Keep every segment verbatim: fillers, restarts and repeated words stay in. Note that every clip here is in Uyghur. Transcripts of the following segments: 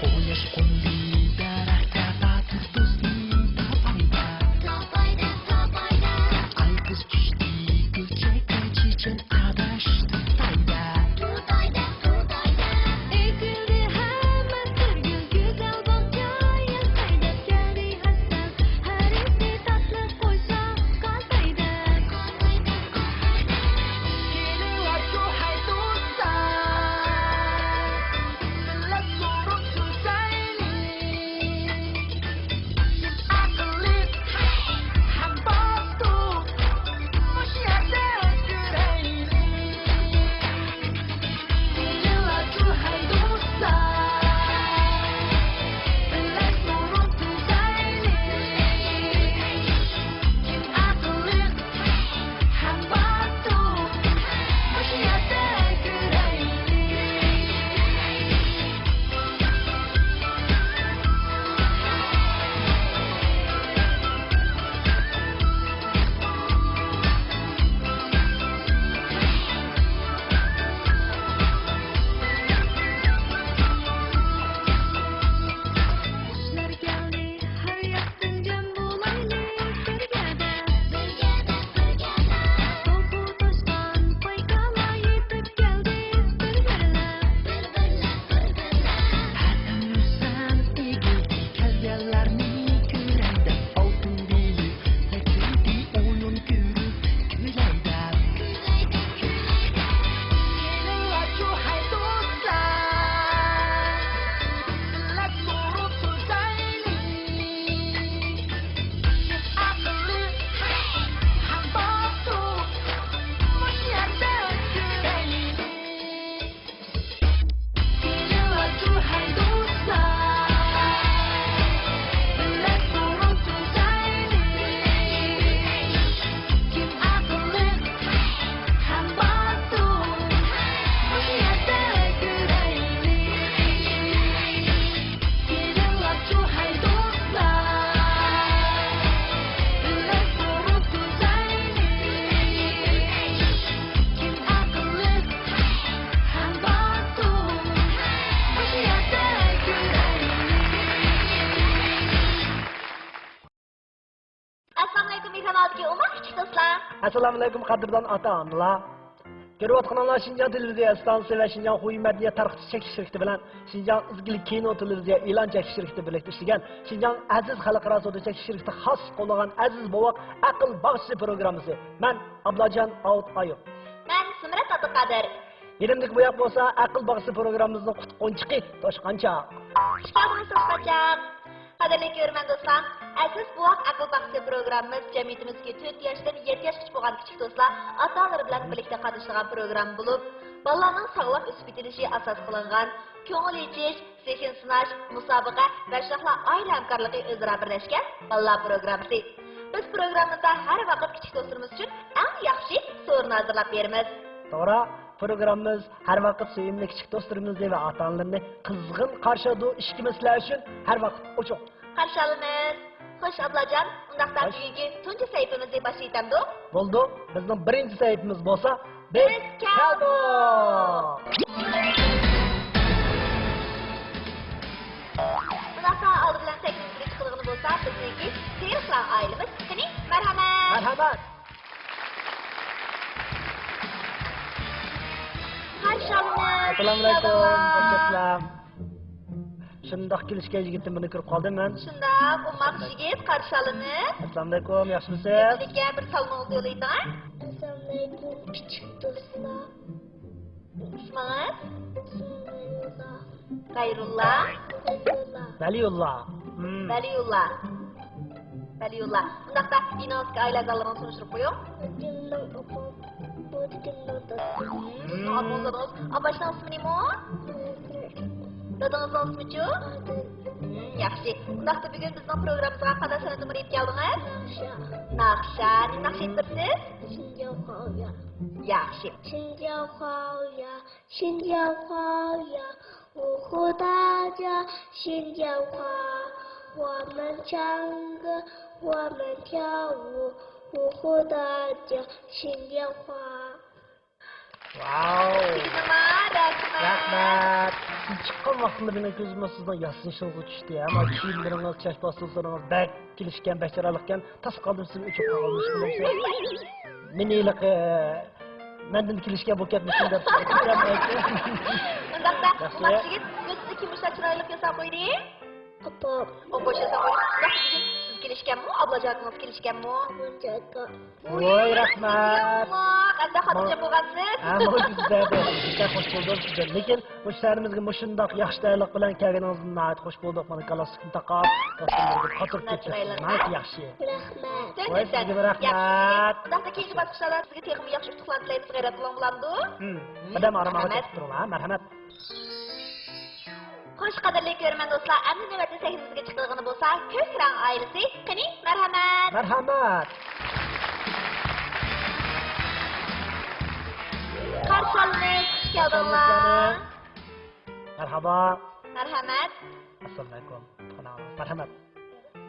ئۇياش قوندى دەرەخكە، باتۇر دوستىنى تاپايدا. تاپايدا، تاپايدا. ئاي قىز چۈشتى گۈلچېھرىگە، چېچەن ئاداش تۇتايدا. تۇتايدا، تۇتايدا. ئېچىلدى ھەممە سۈرگۈل، گۈزەل باغچە ياسايدا. كەلدى ھەسەل، ھەرىسى تاتلىق، قوشاق قاتايدا. قاتايدا، قاتايدا. كېلىڭلارچۇ ھەي دوستلار، بىللە تۇرۇپ سۆزلەيلى. كىم ئەقىللىق ھەم باتۇر، مۇشۇ يەردە كۆرەيلى. كېلىڭلارچۇ ھەي دوستلار، بىللە تۇرۇپ سۆزلەيلى. كىم ئەقىللىق ھەم باتۇر، مۇشۇ يەردە كۆرەيلى. قۇشلار كەلدى، ھەر ياقتىن جەم بولايلى بىر گەدە. بىر گەدە، بىر گەدە. توخۇ توشقان پايكالا يېتىپ كەلدى بىر-بىرلەپ. بىر-بىرلەپ، بىر-بىرلەپ. ھەم ئۆسەم ئېگىلدى، كەلگەنلەرنى كۆرەي دەپ، ئالتۇن بېلىق سەكرىدى، ئويۇن كۆرۈپ كۈلەي دەپ. كۈلەي دەپ، كۈلەي دەپ. كېلىڭلارچۇ ھەي دوستلار، بىللە تۇرۇپ سۆزلەيلى. كىم ئەقىللىق ھەم باتۇر، مۇشۇ يەردە كۆرەيلى. كېلىڭلارچۇ ھەي دوستلار، بىللە تۇرۇپ سۆزلەيلى. كىم ئەقىللىق ھەم باتۇر، مۇشۇ يەردە كۆرەيلى. كېلىڭلارچۇ ھەي دوستلار، بىللە تۇرۇپ سۆزلەيلى. كىم ئەقىللىق ھەم باتۇر، مۇشۇ يەردە كۆرەيلى. ئەسسالامۇئەلەيكۇم، ئېكران ئالدىدىكى ئوماق كىچىك دوستلار. ئەسسالامۇئەلەيكۇم، قەدىردان ئاتا-ئانىلار. كۆرۈۋاتقىنىڭلار شىنجاڭ تېلېۋىزىيە ئىستانسىسى ۋە شىنجاڭ خۇي مەدەنىيەت تارقىتىش چەكلىك شىركىتى بىلەن شىنجاڭ ئىزگىلىك كىنو تېلېۋىزىيە ئېلان چەكلىك شىركىتى بىرلىكتە ئىشلىگەن شىنجاڭ ئەزىز خەلقئارا سودا چەكلىك شىركىتى خاس قوللىغان ئەزىز بوۋاق ئەقىل باغچىسى پروگراممىسى. مەن ئابلاجان ئاۋۇت ئايۇپ. مەن زۇمرەت ئابدۇقادىر. يېنىمدىكى بۇياق بولسا ئەقىل باغچىسى پروگراممىمىزنىڭ قۇتقۇنچىقى توشقانچاق. خۇش كەلدىڭىز توشقانچاق. قەدىرلىك كۆرۈرمەن دوستلار، ئەزىز بوۋاق ئەقىل باغچىسى پروگراممىمىز جەمئىيىتىمىزدىكى تۆت ياشتىن يەتتە ياشقىچە بولغان كىچىك دوستلار ئاتا-ئانىلىرى بىلەن بىرلىكتە قاتنىشىدىغان پروگرامما بولۇپ، بالىلارنىڭ ساغلام ئۆسۈپ يېتىلىشى ئاساس قىلىنغان كۆڭۈل ئېچىش، زېھىن سىناش، مۇسابىقە ۋە شۇنداقلا ئائىلە ھەمكارلىقى ئۆزئارا بىرلەشكەن بالىلار پروگراممىسى. بىز پروگراممىمىزدا ھەر ۋاقىت كىچىك دوستلىرىمىز ئۈچۈن ئەڭ ياخشى سورۇننى ھازىرلاپ بېرىمىز. توغرا، پروگراممىمىز ھەر ۋاقىت سۆيۈملۈك كىچىك دوستلىرىمىزنى ۋە ئاتا-ئانىلىرىنى قىزغىن قارشى ئالىدۇ. ئىشىكىمىز سىلەر ئۈچۈن ھەر ۋاقىت ئوچۇق. قارشى ئالىمىز. خوش، ئابلاجان، ئۇنداقتا خوش. بۈگۈنكى تۇنجى سەھىپىمىزنى باشلىۋېتەمدۇق؟ بولدۇ، بىزنىڭ بىرىنچى سەھىپىمىز بولسا بىز بىز كەلدۇق. كەلدۇق. ئۇنداقتا ئالدى بىلەن سەھىپىمىزگە چىقىدىغىنى بولسا بىزنىڭكى سېرىقلار ئائىلىمىز. قېنى، مەرھەمەت. مەرھەمەت. قارشى ئالىمىز. ئەسسالامۇئەلەيكۇم. كەلدىڭلار. ئەسسالام. شۇنداق كېلىشكەن يىگىتنى بىرنى كۆرۈپ قالدىم مەن. شۇنداق، ئوماق يىگىت، قارشى ئالىمىز. ئەسسالامۇئەلەيكۇم، ياخشىمۇسىز؟ بىلىككە بىر سالىمىڭىزنى يوللايتىڭ. ئەسسالامۇئەلەيكۇم، كىچىك دوستلار. ئىسمىڭىز؟ ئىسمىم غەيرۇللا. غەيرۇللا. غەيرۇللا. ۋەلىيۇللا. ھىم. ۋەلىيۇللا. ۋەلىيۇللا. ئۇنداقتا ئىنىڭىزدىكى ئائىلە ئەزالىرىڭىزنى تونۇشتۇرۇپ قويۇڭ. ئاكامنىڭ ئوغلى، بۇ دېگەننىڭ دادىسى. ھىم، سىزنىڭ ئاپىڭىزنىڭ ئىسمى نېمە؟ دادىڭىزنىڭ ئىسمىچۇ؟ ھىم، ياخشى. ئۇنداقتا بۈگۈن بىزنىڭ پروگراممىمىزغا قانداق سەنئەت نومۇرى ئېلىپ كەلدىڭىز؟ ناخشا. ناخشا. نېمە ناخشا ئېيتىپ بېرىسىز؟ شىنجاڭ خاۋيا. ياخشى. شىنجاڭ خاۋيا. 新疆花呀，新疆花，我们唱歌，我们跳舞，呼呼大家新疆花。 ۋاۋ. كۈلدىڭلار، رەھمەت. رەھمەت. چىققان ۋاقتىدا مېنىڭ كۆزۈممۇ سىزنىڭ ياسىنىشىڭىزغا چۈشتى. ئەمما كىيىملىرىڭىز، چاچ باستۇرۇقلىرىڭىز بەك كېلىشكەن، بەك چىرايلىق ئىكەن. تاس قالدىم سىزنى ئۆچۈپ قالغان مېنى ھېلىقى مەندىن كېلىشكەن بولۇپ كەتمىسۇن دەپ. ئۇنداقتا، ياخشى. ئۇنداق يىگىت، بۇ سىزنى كىم مۇشۇنداق چىرايلىق ياساپ قويدى؟ ئاپام. ئوقۇش ياساپ قويدى. ئۇنداق يىگىت، سىز كېلىشكەنمۇ؟ ئابلاجان ئاكىڭىز كېلىشكەنمۇ؟ ئابلاجان ئاكا. ۋاي، رەھمەت. ئەمدى خاتىرجەم بولغانسىز. ھە، ماڭا كۈلكە بەردى. بەك خۇش بولدۇم سىزدىن. لېكىن مۇشۇ شەھىرىمىزگە مۇشۇنداق ياخشى تەييارلىق بىلەن كەلگىنىڭىزدىن ناھايىتى خۇش بولدۇق. مانا گالستۇكنى تاقاپ، كاستيۇملارنى قاتۇرۇپ كەتتىڭىز. ناھايىتى ياخشى. رەھمەت. ۋاي، سىزگىمۇ رەھمەت. ئۇنداقتا كېيىنكى باسقۇچلاردا سىزگە تېخىمۇ ياخشى ئۇتۇقلارنى تىلەيمىز، غەيرەت قىلىڭ، بولامدۇ؟ ھىم. بىردەم ئارام ئالغاچ كۈتۈپ تۇرۇڭلار، ھە؟ مەرھەمەت. خوش، قەدىرلىك كۆرۈرمەن دوستلار، ئەمدى نۆۋەتتە سەھنىمىزگە چىقىدىغىنى بولسا كۆك رەڭ ئائىلىسى. قېنى، مەرھەمەت. مەرھەمەت. قارشى ئالىمىز، خۇش كەلدىڭلار. مەرھابا. مەرھەمەت. ئەسسالامۇئەلەيكۇم. مەرھەمەت.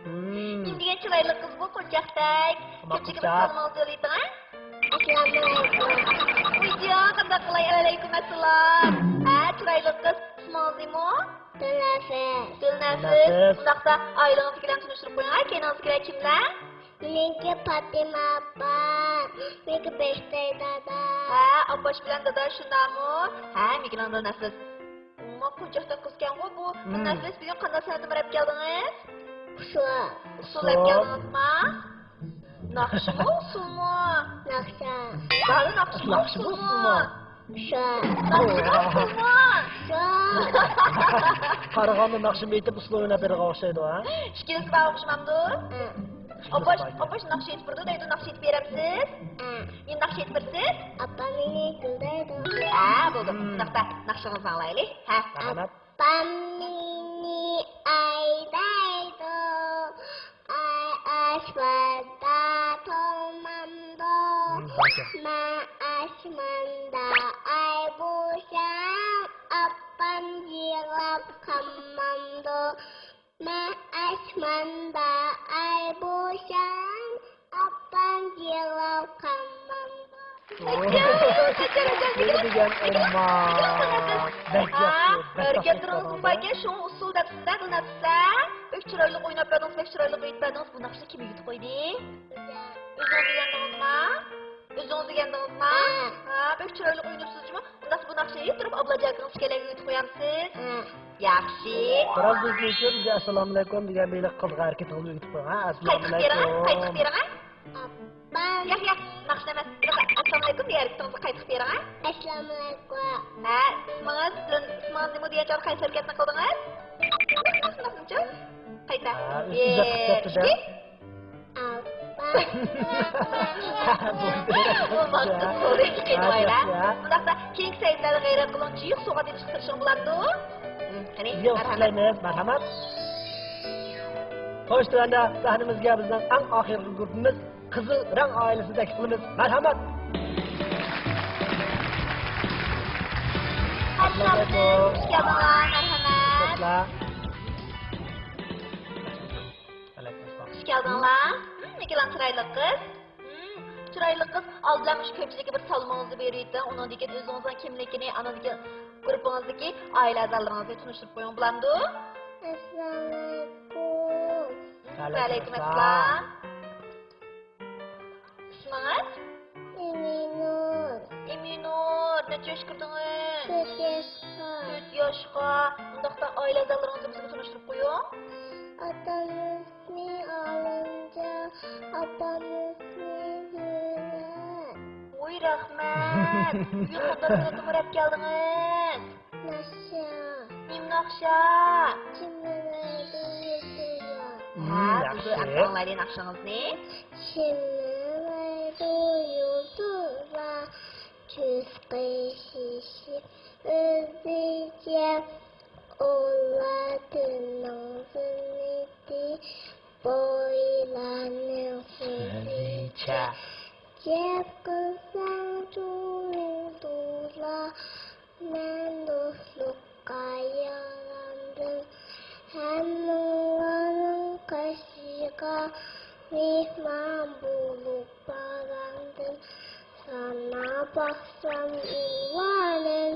ھىم. نېمە دېگەن چىرايلىق قىز بۇ، قونچاقتەك. كۆپچىلىككە سالىمىڭىزنى يوللىۋېتىڭ، ھە؟ ئەسسالامۇئەلەيكۇم. ۋىجان، قانداق قىلاي؟ ۋەئەلەيكۇم ئەسسالام. ھە، چىرايلىق قىز، ئىسمىڭىز نېمە؟ دىلنەپىس. دىلنەپىس. دىلنەپىس. ئۇنداقتا ئائىلىڭىزدىكىلەرنى تونۇشتۇرۇپ قويۇڭ، ھە؟ كەينىڭىزدىكىلەر كىملەر؟ مېنىڭكى پاتىمە ئاپا، مېنىڭكى بەشتەي دادا. ھە، ئاپاش بىلەن دادا شۇنداقمۇ؟ ھە، مېنىڭكى دىلنەپىس. ئۇمۇ قونچاقتەك قىزكەنغۇ بۇ. ھىم. دىلنەپىس، بۈگۈن قانداق سەنئەتنى ئەپ كەلدىڭىز؟ ئۇسسۇل. ئۇسسۇل ئەپ كەلدىڭىزما؟ ناخشىمۇ، ئۇسسۇلمۇ؟ ناخشا. زادى ناخشىمۇ، ئۇسسۇلمۇ؟ ئۇسسۇل. ناخشىمۇ، ئۇسسۇلمۇ؟ ئۇسسۇل. قارىغاندا ناخشىمۇ ئېيتىپ، ئۇسسۇل ئويناپ بېرىدىغان ئوخشايدۇ، ھە؟ ئىككىلىسى بار ئوخشىمامدۇ؟ ھە. ئاپاش، ئاپاش ناخشا ئېيتىپ بېرىدۇ دەيدۇ، ناخشا ئېيتىپ بېرەمسىز؟ ھە. نېمە ناخشا ئېيتىپ بېرىسىز؟ ئاپام مېنى گۈلدەيدۇ. ھە، بولدى. ھىم. ئۇنداقتا ناخشىڭىزنى ئاڭلايلى. ھە. مەرھەمەت. ئاپام مېنى ئايدايدۇ، ئاي ئاسماندا تولمامدۇ. ھىم، بەرىكەللا. مەن ئاسماندا ئاي بولسام، ئاپام يىغلاپ قالمامدۇ. مەن ئاسماندا ئاي بولسام، ئاپام يىغلاپ قالمامدۇ. نېمە دېگەن ئوماق. بەك ياخشى، بەك ياخشى. ھەرىكەتلىرىڭىز بار ئىكەن، شۇڭا ئۇسسۇل دەپسىز-دە، دىلنەپىس. بەك چىرايلىق ئويناپ بەردىڭىز، بەك چىرايلىق ئېيتىپ بەردىڭىز. بۇ ناخشىنى كىم ئۆگىتىپ قويدى؟ ئۆزىڭىز ئۆگەندىڭىزما؟ ئۆزىڭىز ئۆگەندىڭىزما؟ ھە. ھە، بەك چىرايلىق ئويناپسىز جۇمۇ. ئۇنداقتا بۇ ناخشىنى ئېيتتۇرۇپ، ئابلاجان ئاكىڭىز كېلەيگە ئۆگىتىپ قويامسىز؟ ھە. ياخشى. بىراز بىزنى ئۆچۈرۈپ، بىزگە ئەسسالامۇئەلەيكۇم دېگەن بىلەن قىلغان ھەرىكىتىڭىزنى ئۆگىتىپ قويۇڭ، ھە؟ قايتىق بېرىڭ، قايتىق بېرىڭ، ھە؟ ئاپام. ياق، ياق، ناخشا ئەمەس. ئەسسالامۇئەلەيكۇم دېگەن ھەرىكىتىڭىزنى قايتىق بېرىڭ، ھە؟ ئەسسالامۇئەلەيكۇم. ھە، ئىسمىڭىز، ئىسمىڭىز نېمە دېگەن چاغدا قايسى ھەرىكەتنى قىلدىڭىز؟ قايتا. ھە، ئۆزى بىر، ئىككى. بولدى، بولدى، كېيىن ئويلا. ھە. ئۇنداقتا كېيىنكى سەھىپىلەردە غەيرەت قىلىڭ، جىق سوۋغا تېپىشقا تىرىشىڭ بولامدۇ؟ قېنى، مەرھەمەت. مەرھەمەت. خوش، تۆۋەندە سەھنىمىزگە بىزنىڭ ئەڭ ئاخىرقى گۇرۇپپىمىز قىزىل رەڭ ئائىلىسىنى تەكلىپ قىلىمىز. مەرھەمەت. ئەسسالامۇئەلەيكۇم. خۇش كەلدىڭلار، مەرھەمەت. خوش كەلدىڭلار. ھىم، نېكىلام چىرايلىق قىز. ھىم، چىرايلىق قىز، ئالدى بىلەن مۇشۇ كۆپچىلىككە بىر سالىمىڭىزنى بېرىۋېتىڭ. ئۇنىڭدىن كېيىن ئۆزىڭىزنىڭ كىملىكىنى، ئاندىن كېيىن گۇرۇپپىڭىزدىكى ئائىلە ئەزالىرىڭىزنى تونۇشتۇرۇپ قويۇڭ، بولامدۇ؟ ئەسسالامۇئەلەيكۇم. ۋەئەلەيكۇم ئەسسالام. ئىسمىڭىز؟ ئىمىنۇر. ئىمىنۇر، نەچچە ياشقا كىردىڭىز؟ تۆت ياشقا. تۆت ياشقا. ئۇنداقتا ئائىلە ئەزالىرىڭىزنى بىزگە تونۇشتۇرۇپ قويۇڭ. ئاتام ئىسمى ئالىمجان، ئاپام ئىسمى زۇينەپ. ۋوي، رەھمەت. بۈگۈن قانداق سەنئەتنى ئۆگىنىپ كەلدىڭىز؟ ناخشا. نېمە ناخشا؟ كىم مېنى ئايدۇ يۇلتۇزلار. ھە، بۇ ياخشى. ئەمدى ئاڭلايلى ناخشىڭىزنى. كىم مېنى ئايدۇ يۇلتۇزلار، كۆز قېشى ئۆزگىچە، ئۇلار تىلنىڭ زىننىتى، بويلارنىڭ سۆزىچە. گەپ قىلساڭ يۇلتۇزلار، مەن دوستلۇققا ياراندىم، ھەممىڭلارنىڭ قېشىغا مېھمان بولۇپ باراندىم. ساناپ باقسام ئۇلارنىڭ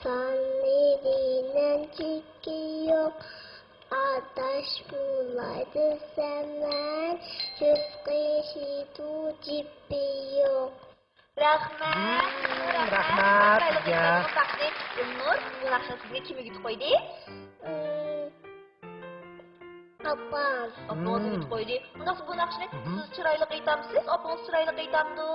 سانى ئېرىنىڭ چېكى يوق. ئاداش بولاي دېسەم مەن، چۆپ قېشىدۇ جىپى يوق. رەھمەت، مم، رەھمەت، رەھمەت سىزگە. ئىلنۇر، بۇ ناخشىنى سىزگە كىم ئۆگىتىپ قويدى؟ مم، ئاپام. ئاپىڭىز مم. ئۆگىتىپ قويدى. ئۇنداقتا بۇ ناخشىنى مم. سىز چىرايلىق ئېيتامسىز، ئاپىڭىز چىرايلىق ئېيتامدۇ؟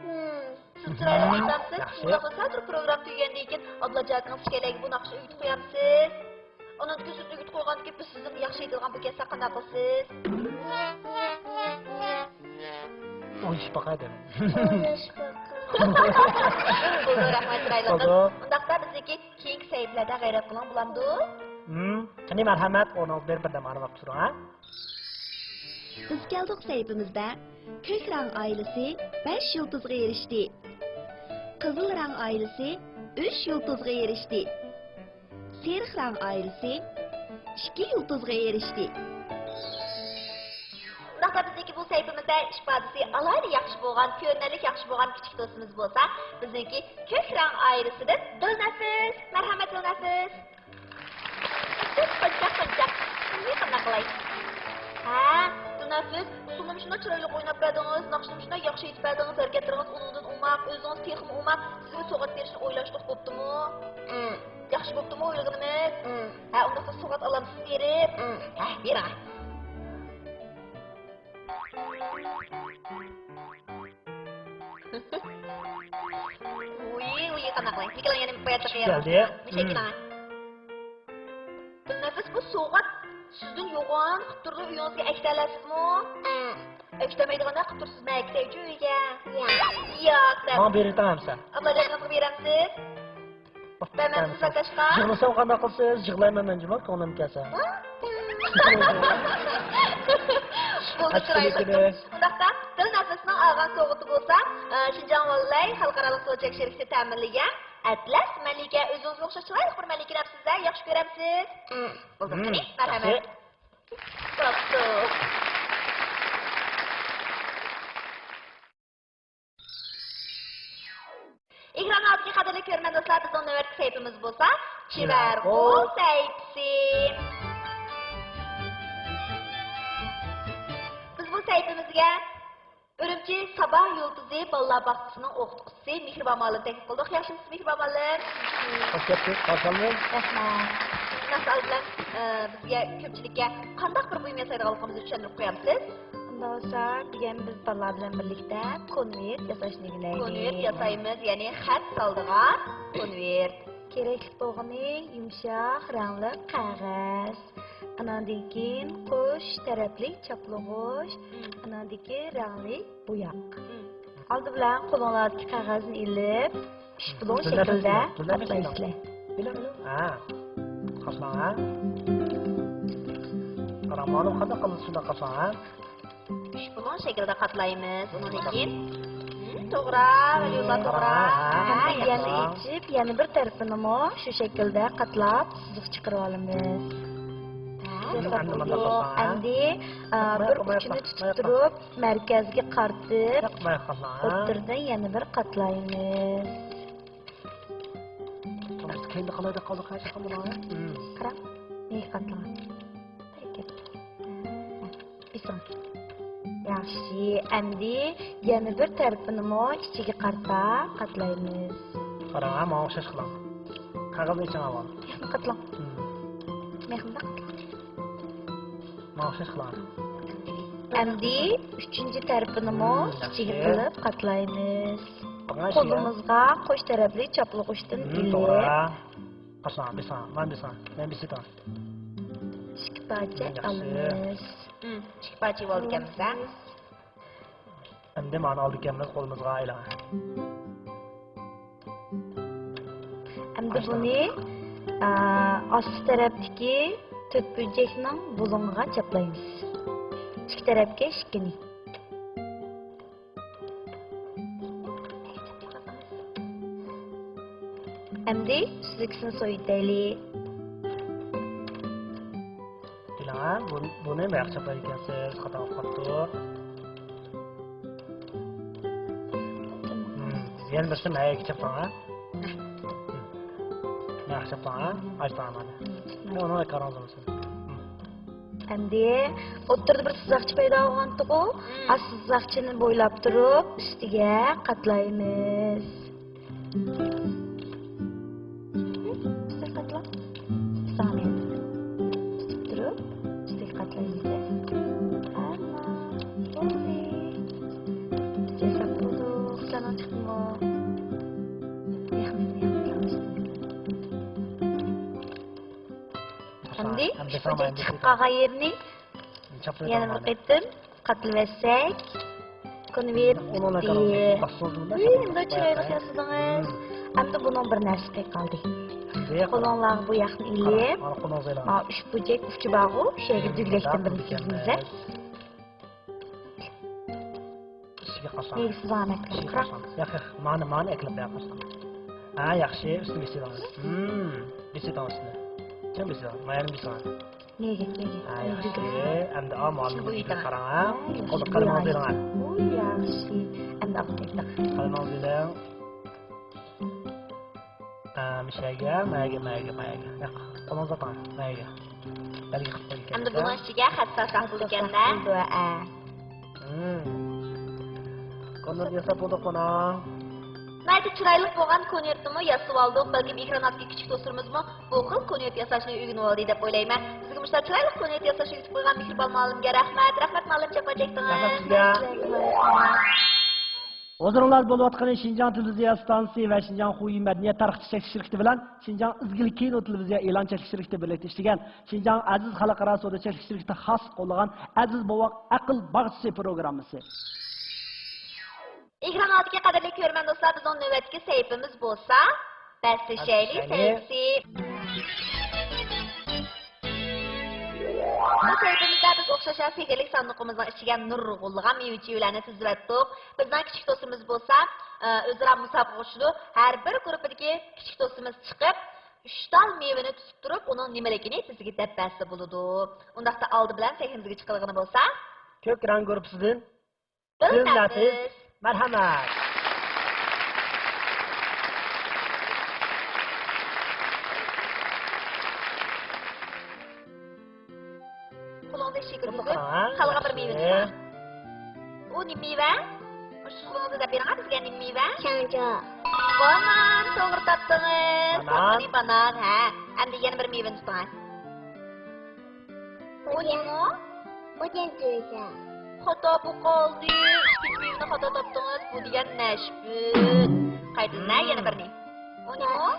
مم. سىز چىرايلىق مم. ئېيتامسىز. ياخشى. ئۇنداق بولسا، ھازىر پروگرامما تۈگىگەندىن كېيىن ئابلاجان ئاكىڭىز كېلەيگە بۇ ناخشىنى ئۆگىتىپ قويامسىز؟ ئاندىن كېيىن سىز ئۆگىتىپ قويغاندىن كېيىن بىز سىزدىن ياخشى ئېيتىدىغان بولۇپ كەتسەك قانداق قىلىسىز؟ ئويلىشىپ باقاي دەم. ئويلىشىپ باقاي. بولدى، رەھمەت، چىرايلىق قىز. بولدى. ئۇنداقتا بىزنىڭكى كېيىنكى سەھىپىلەردە غەيرەت قىلىڭ، بولامدۇ؟ ھىم، قېنى، مەرھەمەت، ئورنىڭىزغا بېرىپ بىردەم ئارام ئاپ تۇرۇڭ، ھە؟ بىز كەلدۇق سەھىپىمىزدە كۆك رەڭ ئائىلىسى بەش يۇلتۇزغا ئېرىشتى. قىزىل رەڭ ئائىلىسى ئۈچ يۇلتۇزغا ئېرىشتى. سېرىق رەڭ ئائىلىسى ئىككى يۇلتۇزغا ئېرىشتى. ئۇنداقتا بىزنىڭكى بۇ سەھىپىمىزدە ئىپادىسى ئالاھىدە ياخشى بولغان، كۆرۈنەرلىك ياخشى بولغان كىچىك دوستىمىز بولسا، بىزنىڭكى كۆك رەڭ ئائىلىسىدىن دىلنەپىس. مەرھەمەت، دىلنەپىس. قونچاق، قونچاق. ئۇنى قانداق قىلاي؟ ھە، دىلنەپىس، ئۇسسۇلنىمۇ شۇنداق چىرايلىق ئويناپ بەردىڭىز، ناخشىنىمۇ شۇنداق ياخشى ئېيتىپ بەردىڭىز، ھەرىكەتلىرىڭىز ئۇنىڭدىن ئوماق، ئۆزىڭىز تېخىمۇ ئوماق. سىزگە سوۋغات بېرىشنى ئويلاشتۇق، بوپتۇمۇ؟ ھە. ياخشى بوپتۇمۇ ئويلىغىنىمىز؟ ھە. ھە، ئۇنداقتا سوۋغات ئالامسىز بېرىپ؟ ھە. ھە، بېرىڭ. ۋۇي، ۋۇي، قانداق قىلاي؟ مىكىلىڭ يەنە باياتلىقى كەلدى. مىشەي كېلىڭ. دىلنەپىس، بۇ سوۋغات سىزدىن يوغان قىلىپ تۇرىدۇ، ئۆيىڭىزگە ئەكېتەلەيسىزمۇ؟ ئەكېتەلمەيدىغاندەك قىلىپ تۇرسىز، مەن ئەكېتەيچۇ ئۆيگە. ياق. ياق دەپ. ماڭا بېرىۋېتىڭ ئەمسە. ئابلاجانىڭىزغا بېرەمسىز؟ بەرمەمسىز ئاكاشقا؟ يىغلىسام قانداق قىلىسىز؟ يىغلايمەن مەن جۇمۇ، كۆڭلۈم كەلسە. بولدى، چىرايلىق. ئۇنداقتا، دىلنەپىسنىڭ ئالغان سوۋغىتى بولسا، ئە، شىنجاڭ ۋاللاي خەلقئارالىق سودا چەك شىركىتى تەمىنلىگەن ئەتلەس مەلىكە. ئۆزىڭىزگە ئوخشاش چىرايلىق بىر مەلىكىنى ئاپسىز-ە، ياخشى كۆرەمسىز؟ بولدى، قېنى، مەرھەمەت. بوپتۇ. ئېكران ئالدىدىكى قەدىرلىك كۆرۈرمەن دوستلار، بىزنىڭ نۆۋەتتىكى سەھىپىمىز بولسا چىۋەرغۇ سەھىپىسى. بىز بۇ سەھىپىمىزگە ئۈرۈمچى سابا يۇلتۇزى بالىلار باغچىسىنىڭ ئوقۇتقۇچىسى مېھرىبان مۇئەللىمنى تەكلىپ قىلدۇق. ياخشىمۇسىز مېھرىبان مۇئەللىم؟ خوش كەپسىز، قارشى ئالىمىز. رەھمەت. مۇناسىۋەت بىلەن، ئە، بىزگە كۆپچىلىككە قانداق بىر بۇيۇم ياسايدىغانلىقىمىزنى چۈشەندۈرۈپ قويامسىز؟ ئۇنداق بولسا، بۈگۈن بىز بالىلار بىلەن بىرلىكتە كونۋېرت ياساشنى ئۆگىنەيلى. كونۋېرت ياسايمىز، يەنى خەت سالىدىغان كونۋېرت. كېرەكلىك بولغىنى يۇمشاق رەڭلىك قەغەز. ئاناندىن كېيىن قوش تەرەپلىك چاپلىغۇچ. مم. ئاناندىن كېيىن رەڭلىك بوياق. مم. ئالدى بىلەن قولۇڭلاردىكى قەغەزنى ئېلىپ، ئۈچ بۇلۇڭ شەكلىدە قاتلايسىلەر. بىلە، بىلە. ھە. قاتلاڭ، ھە. قاراڭ، مانا قانداق قىلىسىز، شۇنداق قاتلاڭ، ھە. ئۈچ بۇلۇڭ شەكلىدە قاتلايمىز. ئۇنىڭدىن كېيىن، ھىم، توغرا، ۋەلىيۇللا، توغرا. ھە، ھە، يەنە ئېچىپ، يەنە بىر تەرىپىنىمۇ شۇ شەكىلدە قاتلاپ، سىزىق چىقىرىۋالىمىز. ھە، ئەمدى، ئە، بىر ئۇچىنى تۇتۇپ تۇرۇپ، مەركەزگە قارىتىپ، ئوتتۇرىدىن يەنە بىر قاتلايمىز. بىز كەينىدە قالايدۇ، قالدۇق، ھە، چاققان بولۇڭ، ھە. قاراڭ، نېگە قاتلىغان. بېسىڭ. ياخشى، ئەمدى يەنە بىر تەرىپىنىمۇ ئىچىگە قارىتا قاتلايمىز. قاراڭ، ھە، ماڭا ئوخشاش قىلىڭ. قەغەزنى ئېچىڭ ئاۋۋال. مېخىنى قاتلاڭ. مېخىنى قاتلاڭ. ماڭا ئوخشاش قىلىڭ. ئەمدى ئۈچىنچى تەرىپىنىمۇ كىچىك قىلىپ قاتلايمىز. قولىمىزغا قوش تەرەپلىك چاپلىغۇچتىن ئېلىپ. توغرا. قاچىلاڭ، بېسىڭ، مانا بېسىڭ، مەن بېسىۋېتىڭ. ئىككى پارچە ئالىمىز. ئىككى پارچە ئېلىۋالىدىكەنمىز ھە. ئەمدى مانا ئالىدىكەنمىز قولىمىزغا، ئايلاڭ. ئەمدى بۇنى، ئا، ئاستى تەرەپتىكى تۆتبۇرجەكنىڭ بۇلۇڭىغا چاپلايمىز. ئىككى تەرەپكە ئىككىنى. ئەمدى سۈزۈكىسىنى سويۇۋېتەيلى. بۇنى، بۇنى مەيەققە چاپلايدىكەنسىز، خاتا بولۇپ قاپتۇ. يەنە بىرسىنى مەيەقكە چاپلاڭ. چاپلاڭ، ھە؟ ئاچتىڭ مانا. ئۇنىڭ كارىڭىز بولسۇن. ئەمدى ئوتتۇرىدا بىر سىزىقچە پەيدا بولغانتىغۇ. ئاشۇ سىزىقچىنى بويلاپ تۇرۇپ، ئۈستىگە قاتلايمىز. ئۈستىگە قاتلاڭ. ئۈستىگە قاتلاڭ. ئۈستىگە تۇرۇپ، ئۈستىگە قاتلايمىز. ئەمما بولدى. جازا بولدۇق. جانىڭ چىقتىمۇ؟ ياق، مېنى ياق. ئەمدى ئەمدى ئىپپىجەك چىقىپ قالغان يېرىنى يەنە بىر قېتىم قاتلىۋەتسەك، كونۋېرت پۈتتى. ئۇي، نېمە چىرايلىق ياسىدىڭىز. ئەمدى بۇنىڭ بىر نەرسىسى قالدى. قولۇڭلارغا بۇ ياقنى ئېلىپ، مانا ئۈچ بۇرجەك ئۇچى بارغۇ، شۇ يەرگە دۈگىلەكتىن بىرنى كىيگۈزسەك. ئۈستىگە قاساڭ. نېگىسىز ئامەت ئۈستىگە قاساڭ. ياق، ياق، مانا، مانا ئەكىلىپ بەرگەن قاساڭ. ھە، ياخشى، ئۈستىگە سېلىڭ. ھىم، بېسىۋېتىڭ ئۈستىنى. چىڭ بېسىۋېتىڭ، مايانى بېسىڭ. نېگە، نېگە؟ ھە، ياخشى. ئەمدى ئا، مۇئەللىمگە بىر قاراڭ، ھە. قولدا قەلىمىڭىزنى ئېلىڭ، ھە. ئۇ ياخشى. ئەمدى ئاپتېكتا. قەلىمىڭىزنى ئېلىڭ. ئە، مۇشەگە، مەگە، مەگە، مەگە. ياق، قولىڭىزنى ئاتىڭ، مەگە. بەلگە قىلىپ قويۇڭ. ئەمدى بۇنىڭ ئىچىگە خەت سالساق بولىدىكەن-دە. بولىدۇ، ئە. ھىم. كونۋېرت ياساپ بولدۇق مانا. ناھايىتى چىرايلىق بولغان كونۋېرتنىمۇ ياسىۋالدۇق. بەلكىم ئېكران ئاستىدىكى كىچىك دوستلىرىمىزمۇ بۇ خىل كونۋېرت ياساشنى ئۆگىنىۋالدى دەپ ئويلايمەن. بىزگە مۇشۇنداق چىرايلىق كونۋېرت ياساشنى ئۆگىتىپ قويغان مېھرىبان مۇئەللىمگە رەھمەت. رەھمەت مۇئەللىم، چاپان چەكتىڭىز. رەھمەت سىزگە. ھۇزۇرۇڭلاردا بولۇۋاتقىنى شىنجاڭ تېلېۋىزىيە ئىستانسىسى ۋە شىنجاڭ خۇيى مەدەنىيەت تارقىتىش چەكلىك شىركىتى بىلەن شىنجاڭ ئىزگىلىك كىنو تېلېۋىزىيە ئېلان چەكلىك شىركىتى بىرلىكتە ئىشلىگەن شىنجاڭ ئەزىز خەلقئارا سودا چەكلىك شىركىتى خاس قوللىغان ئەزىز بوۋاق ئەقىل باغچىسى پروگراممىسى. ئېكران ئالدىدىكى قەدىرلىك كۆرۈرمەن دوستلار، بىزنىڭ نۆۋەتتىكى سەھىپىمىز بولسا بەسلىشەيلى سەھىپىسى. بۇ سەھىپىمىزدە بىز ئوخشاش سېھىرلىك ساندۇقىمىزنىڭ ئىچىگە نۇرغۇنلىغان مېۋە-چېۋىلەرنى تىزىۋەتتۇق. بىزنىڭ كىچىك دوستىمىز بولسا، ئە، ئۆزئارا مۇسابىقىگە قوشۇلىدۇ. ھەر بىر گۇرۇپپىدىكى كىچىك دوستىمىز چىقىپ، ئۈچ تال مېۋىنى تۇتۇپ تۇرۇپ، ئۇنىڭ نېمىلىكىنى بىزگە دەپ بەرسە بولىدۇ. ئۇنداقتا ئالدى بىلەن سەھنىمىزگە چىقىدىغىنى بولسا، كۆك رەڭ گۇرۇپپىسىدىن دىلنەپىس. دىلنەپىس. مەرھەمەت. قولىڭىزنى ئىشىككە كىرگۈزۈپ، قالغان بىر مېۋىنى تۇتۇڭ. ئۇ نېمە مېۋە؟ مۇشۇ قولىڭىزدا دەپ بېرىڭ، بىزگە نېمە مېۋە؟ شاڭجۇ. بانان، توغرا تاپتىڭىز. بانان. بانان، ھە. ئەمدى يەنە بىر مېۋىنى تۇتۇڭ. ئۇ نېمە؟ بۇ دېگەن جۈزە. خاتا بولۇپ قالدى. ئىككىنچى مېۋىنى خاتا تاپتىڭىز. بۇ دېگەن نەشپۈت. قايتىدىن، ھە، يەنە بىرنى. ئۇ نېمە؟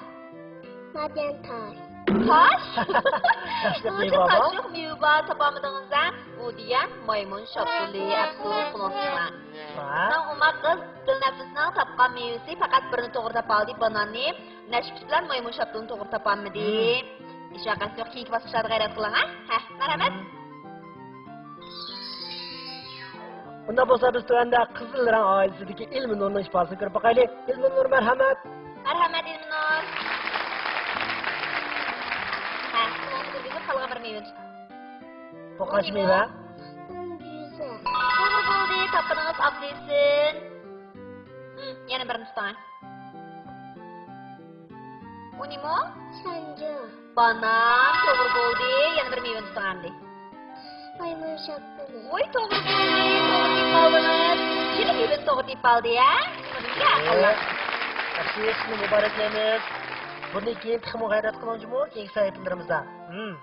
بۇ دېگەن تاش. تاش؟ تاش دەپ مېۋە بارمۇ؟ تاش يوق، مېۋە بار، تاپالمىدىڭىز، ھە؟ بۇ دېگەن مايمۇن شاپتۇلى. ئەپسۇس، قولىڭىزنى سىڭىڭ. ھە؟ ساڭ ئوماق قىز، دىلنەپىسنىڭ تاپقان مېۋىسى پەقەت بىرنى توغرا تاپالدى، باناننى. نەشپۈت بىلەن مايمۇن شاپتۇلنى توغرا تاپالمىدى. ھېچۋاقىت يوق، كېيىنكى باسقۇچلاردا غەيرەت قىلىڭ، ھە؟ ھە، مەرھەمەت. ئۇنداق بولسا، بىز تۆۋەندە قىزىل رەڭ ئائىلىسىدىكى ئىلمىنۇرنىڭ ئىپادىسىنى كۆرۈپ باقايلى. ئىلمىنۇر، مەرھەمەت. مەرھەمەت، ئىلمىنۇر. ھە، قولىڭىزنى كۆتۈرۈپ قالغان بىر مېۋىنى تۇتۇڭ. بۇ قايسى مېۋە؟ توغرا بولدى، تاپقىنىڭىز ئاپلېسىن. ھىم، يەنە بىرنى تۇتۇڭ. ئۇ نېمە؟ شانجۇ. بانان، توغرا بولدى. يەنە بىر مېۋىنى تۇتۇڭ ئەمدى. مايمۇن شاپتۇلى. ۋاي، توغرا بولدى. توغرا دېيىپ قالدىڭىز. يەنە مېۋىنى توغرا دېيىپ قالدى، ھە؟ ياخشى، سىزنى مۇبارەكلەيمىز. بۇندىن كېيىن تېخىمۇ غەيرەت قىلىڭ جۇمۇ، كېيىنكى سەھىپىلىرىمىزدە. ھىم.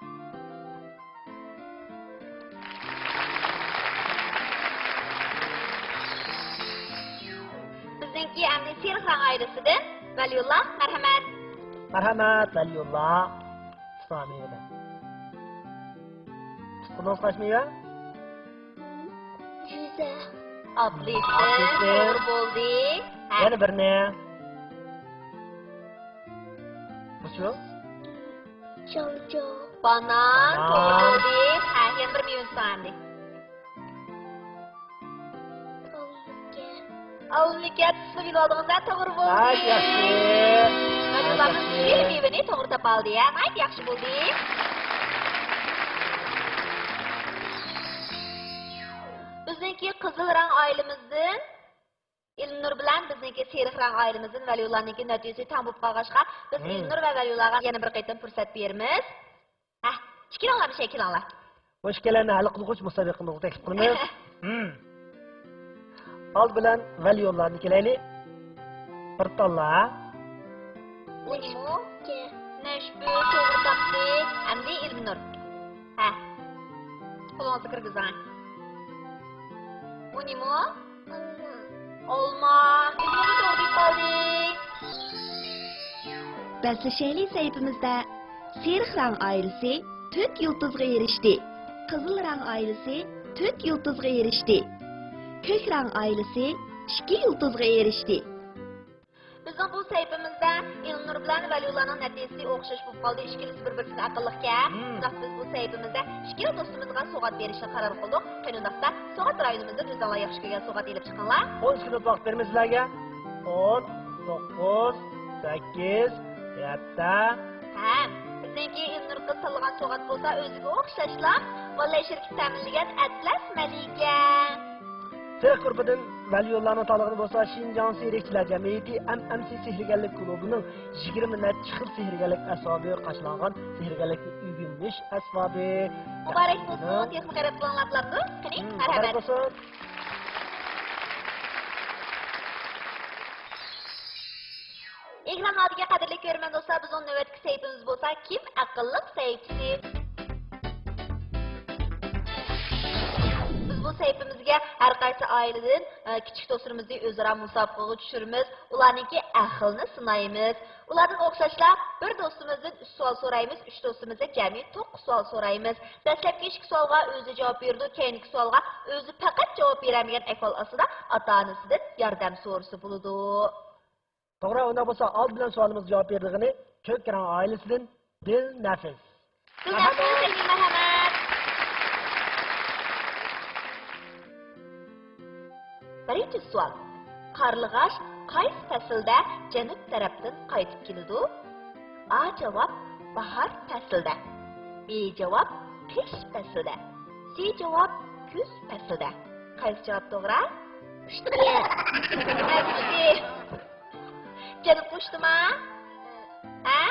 بىزنىڭكى ئەمدى سېرىق رەڭ ئائىلىسىدىن ۋەلىيۇللا، مەرھەمەت. مەرھەمەت، ۋەلىيۇللا. ئۇستام مېۋىدە. تۇتقىنىڭىز قايسى مېۋە؟ جۈزە. ئاپلېسىن، ئاپلېسىن. توغرا بولدى. ھە. يەنە بىرنى. بۇچۇ؟ چاۋچاۋ. بانان، بانان. توغرا بولدى. ھە، يەنە بىر مېۋىنى ساڭا ئەمدى. ئالمىكەت. ئالمىكەت، سىزمۇ بىلىۋالدىڭىز ھە، توغرا بولدى. ناھايىتى ياخشى. مەن ناھايىتى ياخشى. بىر مېۋىنى توغرا تاپالدى ھە، ناھايىتى ياخشى بولدى. بىزنىڭكى قىزىل رەڭ ئائىلىمىزدىن ئىلمىنۇر بىلەن بىزنىڭكى سېرىق رەڭ ئائىلىمىزدىن ۋەلىيۇللانىڭكى نەتىجىسى تەڭ بولۇپ قالغاچقا، بىز ھىم. ئىلمىنۇر ۋە ۋەلىيۇللانغا يەنە بىر قېتىم پۇرسەت بېرىمىز. ھە، ئىككىلەڭلار، بىر شەي كېلىڭلار. بۇ ئىككىلەننى ھەل قىلغۇچ مۇسابىقىمىزغا تەكلىپ قىلىمىز. ھىم. ئالدى بىلەن ۋەلىيۇللانى كېلەيلى. بىر تاللا. ئۈچ. نەشپۈ، توغرا تاپتى. ئەمدى ئىلمىنۇر. ھە. قولىڭىزنى كىرگۈزۈڭ. بۇ نېمە؟ ئالما. ئىلمىنۇر توغرا دەپ قالدى. بەسلىشەيلى سەھىپىمىزدە سېرىق رەڭ ئائىلىسى تۆت يۇلتۇزغا ئېرىشتى. قىزىل رەڭ ئائىلىسى تۆت يۇلتۇزغا ئېرىشتى. كۆك رەڭ ئائىلىسى ئىككى يۇلتۇزغا ئېرىشتى. بىزنىڭ بۇ سەھىپىمىزدە ئىلمىنۇر بىلەن ۋەلىيۇللانىڭ نەتىجىسى ئوخشاش بولۇپ قالدى. ئىككىلىسى بىر-بىرسىدىن ئەقىللىقكەن. مم. شۇنداق بىز بۇ سەھىپىمىزدە ئىككىلا دوستىمىزغا سوۋغات بېرىشنى قارار قىلدۇق. قېنى ئۇنداقتا سوۋغات رايونىمىزدىن ئۆزۈڭلار ياخشى كۆرگەن سوۋغات ئېلىپ چىقىڭلار. ئون سېكۇنت ۋاقىت بېرىمىز سىلەرگە. ئون، توققۇز، سەككىز، يەتتە. ھە، بىزنىڭكى ئىلمىنۇر قىز تاللىغان سوۋغات بولسا ئۆزىگە ئوخشاشلا بالىلار شىركىتى تەمىنلىگەن ئەتلەس مەلىكە. سېرىق گۇرۇپپىدىن ۋەلىيۇللانىڭ تاللىغىنى بولسا شىنجاڭ سېھىرچىلەر جەمئىيىتى ئەم ئەم سى سېھىرگەرلىك كۇلۇبىنىڭ يىگىرمە نەچچە خىل سېھىرگەرلىك ئەسۋابى قاچىلانغان سېھىرگەرلىكنى ئۆگىنىش ئەسۋابى. مۇبارەك بولسۇن، تېخىمۇ غەيرەت قىلىڭلار بۇلارنى. قېنى، ھىم، مەرھەمەت. مۇبارەك بولسۇن. ئېكران ئالدىدىكى قەدىرلىك كۆرۈرمەن دوستلار، بىزنىڭ نۆۋەتتىكى سەھىپىمىز بولسا كىم ئەقىللىق سەھىپىسى. بىز بۇ سەھىپىمىزگە ھەر قايسى ئائىلىدىن، ئە، كىچىك دوستلىرىمىزنى ئۆزئارا مۇسابىقىگە چۈشۈرىمىز، ئۇلارنىڭكى ئەقلىنى سىنايمىز. ئۇلاردىن ئوخشاشلا بىر دوستىمىزدىن ئۈچ سوئال سورايمىز، ئۈچ دوستىمىزدىن جەمئىي توققۇز سوئال سورايمىز. دەسلەپكى ئىككى سوئالغا ئۆزى جاۋاب بېرىدۇ، كەينىكى سوئالغا ئۆزى پەقەت جاۋاب بېرەلمىگەن ئەھۋال ئاستىدا ئاتا-ئانىسىدىن ياردەم سورىسا بولىدۇ. توغرا، ئۇنداق بولسا ئالدى بىلەن سوئالىمىزغا جاۋاب بېرىدىغىنى كۆك رەڭ ئائىلىسىدىن دىلنەفىس. دىلنەفىس، مەرھەمەت. بىرىنچى سوئال. قارلىغاچ قايسى پەسىلدە جەنۇب تەرەپتىن قايتىپ كېلىدۇ؟ ئا جاۋاب، باھار پەسلىدە. بى جاۋاب، قىش پەسلىدە. سى جاۋاب، كۈز پەسلىدە. قايسى جاۋاب توغرا؟ قىشتىكى. ھە، قىشتى. جەنۇب قوشتىما؟ ھە؟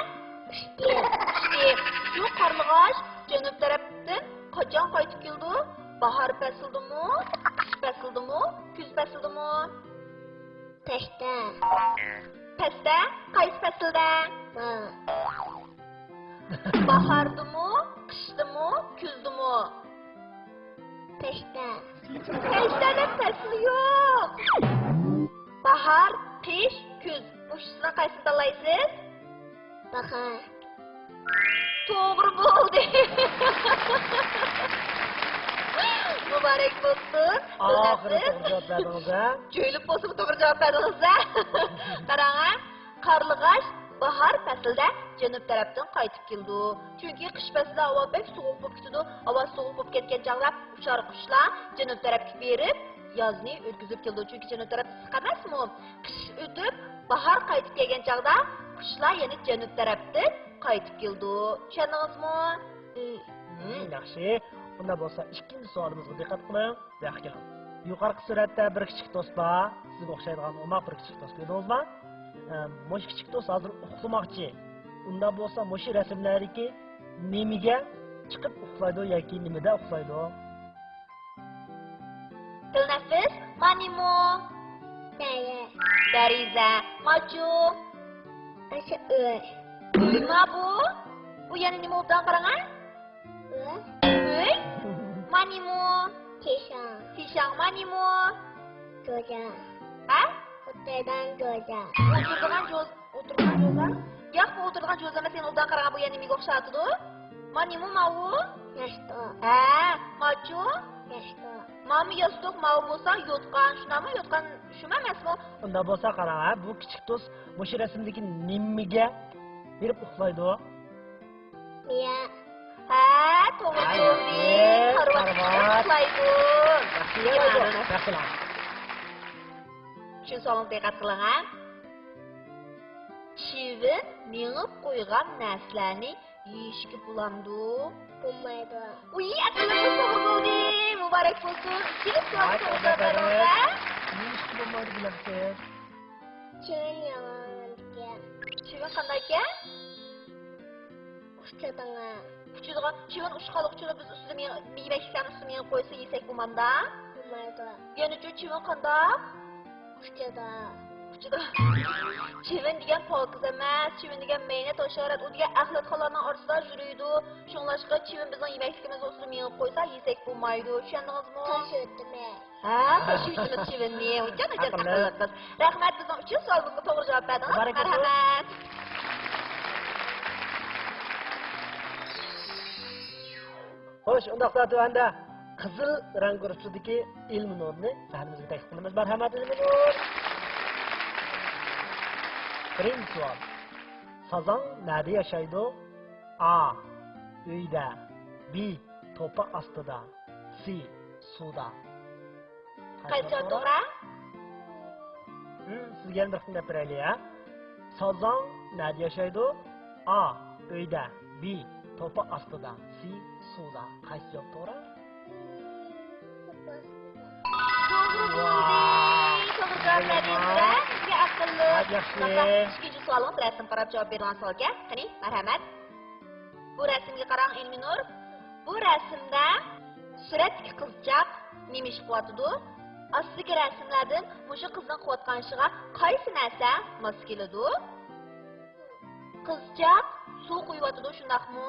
قىشتى. قىشتى. شۇ قارلىغاچ جەنۇب تەرەپتىن قاچان قايتىپ كېلىدۇ؟ باھار پەسلىدىمۇ؟ قىش پەسلىدىمۇ؟ كۈز پەسلىدىمۇ؟ پەستە. پەستە؟ قايسى پەسىلدە؟ باھاردىمۇ، قىشتىمۇ، كۈزدىمۇ؟ پەستە. پەستە دەپ پەسىل يوق. باھار، قىش، كۈز. مۇشۇسىنىڭ قايسىنى تاللايسىز؟ باھار. توغرا بولدى. مۇبارەك بولسۇن. ئاخىرى توغرا جاۋاب بەردىڭىز، ھە؟ جۆيلۈپ بولسىمۇ توغرا جاۋاب بەردىڭىز، ھە؟ قاراڭ، ھە؟ قارلىغاچ باھار پەسلىدە جەنۇب تەرەپتىن قايتىپ كېلىدۇ. چۈنكى قىش پەسلىدە ھاۋا بەك سوغۇق بولۇپ كېتىدۇ. ھاۋا سوغۇق بولۇپ كەتكەن چاغدا ئۇچار قۇشلار جەنۇب تەرەپكە بېرىپ، يازنى ئۆتكۈزۈپ كېلىدۇ. چۈنكى جەنۇب تەرەپتە ئىسسىق ئەمەسمۇ؟ قىش ئۆتۈپ، باھار قايتىپ كەلگەن چاغدا قۇشلار يەنە جەنۇب تەرەپتىن قايتىپ كېلىدۇ. چۈشەندىڭىزمۇ؟ ھىم، ياخشى. ئۇنداق بولسا ئىككىنچى سوئالىمىزغا دىققەت قىلىڭ. بەك قىلىڭ. يۇقىرىقى سۈرەتتە بىر كىچىك دوست بار. سىزگە ئوخشايدىغان ئوماق بىر كىچىك دوست كۆردىڭىزما؟ ئە، مۇشۇ كىچىك دوست ھازىر ئۇخلىماقچى. ئۇنداق بولسا مۇشۇ رەسىملەردىكى نېمىگە چىقىپ ئۇخلايدۇ ياكى نېمىدە ئۇخلايدۇ؟ دىلنەپىس، ما نېمە؟ دەريا. دەرىزە. ماچۇ؟ ئاشۇ ئۆي. ئۆيما بۇ؟ بۇ يەنە نېمە ئوبدان قاراڭا؟ ئۆي. ئۆي؟ ما نېمە؟ تىشاڭ. تىشاڭ. ما نېمە؟ جوزا. ھە؟ ئولتۇرىدىغان جوزا. ئولتۇرىدىغان جوز-، ئولتۇرىدىغان جوزا؟ ياق، بۇ ئولتۇرىدىغان جوزا ئەمەس، يەنە ئوبدان قاراڭا، بۇ يەنە نېمىگە ئوخشاۋاتىدۇ؟ ما نېمە ماۋۇ؟ ياستۇق. ھە، ماچۇ؟ ياستۇق. ماۋۇمۇ ياستۇق، ماۋۇ بولسا يوتقان، شۇنداقمۇ؟ يوتقان شۇما ئەمەسمۇ؟ ئۇنداق بولسا قاراڭ، ھە، بۇ كىچىك دوست مۇشۇ رەسىمدىكى نېمىگە بېرىپ ئۇخلايدۇ؟ مىيە. ھە، توغرا ھە، بولدى. ياخشى، كارىۋاتتا كارىۋات. ئۇخلايدۇ. ياخشى، ياخشى، ياخشى. شۇ سوئالغا دىققەت قىلىڭ، ھە. چىۋىن مېڭىپ قويغان نەرسىلەرنى يېيىشكە بولامدۇ؟ بولمايدۇ. ئۇي، ئەقىللىق، توغرا بولدى. مۇبارەك بولسۇن. ئىككىنچى سوئالغا ۋاي، توغرا جاۋاب بەردىڭىز، ھە؟ نېمىشقا بولمايدۇ بىلەمسىز؟ چىۋىن ياڭاڭدىكەن. چىۋىن قانداقكەن؟ ئۇچىدىغان. ئۇچىدىغان. چىۋىن ئۇچقانلىقى ئۈچۈن بىز ئۈستىدە مېڭە-، يېمەكلىكلەرنى ئۈستىدە مېڭە قويسا يېسەك بولمامدا؟ بولمايدۇ. يەنىچۇ چىۋىن قانداق؟ ئۇچىدۇ. ئۇچىدۇ. چىۋىن دېگەن پاكىز ئەمەس، چىۋىن دېگەن مەينەت، ھاشارات، ئۇ دېگەن ئەخلەت خاللارنىڭ ئارىسىدا يۈرىدۇ. شۇڭلاشقا چىۋىن بىزنىڭ يېمەكلىكىمىزنىڭ ئۈستىدە مېڭە قويسا يېسەك بولمايدۇ. چۈشەندىڭىزمۇ؟ تاش ئۆتىمىز. ھە، تاش ئۆتىمىز چىۋىننى. ئۇچان، ئۇچان ئەقىللىق. ئەقىللىق قىز. رەھمەت، بىزنىڭ ئۈچىنچى سوئالىمىزغا توغرا جاۋاب بەردىڭىز. مۇبارەك بولسۇن. مەرھەمەت. خوش، ئۇنداقتا تۆۋەندە قىزىل رەڭ گۇرۇپپىسىدىكى ئىلمىنۇرنى سەھنىمىزگە تەكلىپ قىلىمىز. مەرھەمەت، ئىلمىنۇر. بىرىنچى سوئال. سازاڭ نەدە ياشايدۇ؟ ئا، ئۆيدە. بى، توپا ئاستىدا. سى، سۇدا. قايسى جاۋاب توغرا؟ ھىم، سىزگە يەنە بىر قېتىم دەپ بېرەيلى، ھە؟ سازاڭ نەدە ياشايدۇ؟ ئا، ئۆيدە. بى، توپا ئاستىدا. سى، سۇدا. قايسى جاۋاب توغرا؟ توغرا بولدى. ۋاي. توغرا جاۋاب بەردى. بىلىمەن. سىزگە ئەقىللىق. ياخشى. ئىككىنچى سوئالىڭىز رەسىم قاراپ جاۋاب بېرىدىغان سوئالكەن. قېنى، مەرھەمەت. بۇ رەسىمگە قاراڭ، ئىلمىنۇر. بۇ رەسىمدە سۈرەتتىكى قىزچاق نېمە ئىش قىلىۋاتىدۇ؟ ئاستىدىكى رەسىملەردىن مۇشۇ قىزنىڭ قىلىۋاتقان ئىشىغا قايسى نەرسە ماس كېلىدۇ؟ قىزچاق سۇ قۇيۇۋاتىدۇ، شۇنداقمۇ؟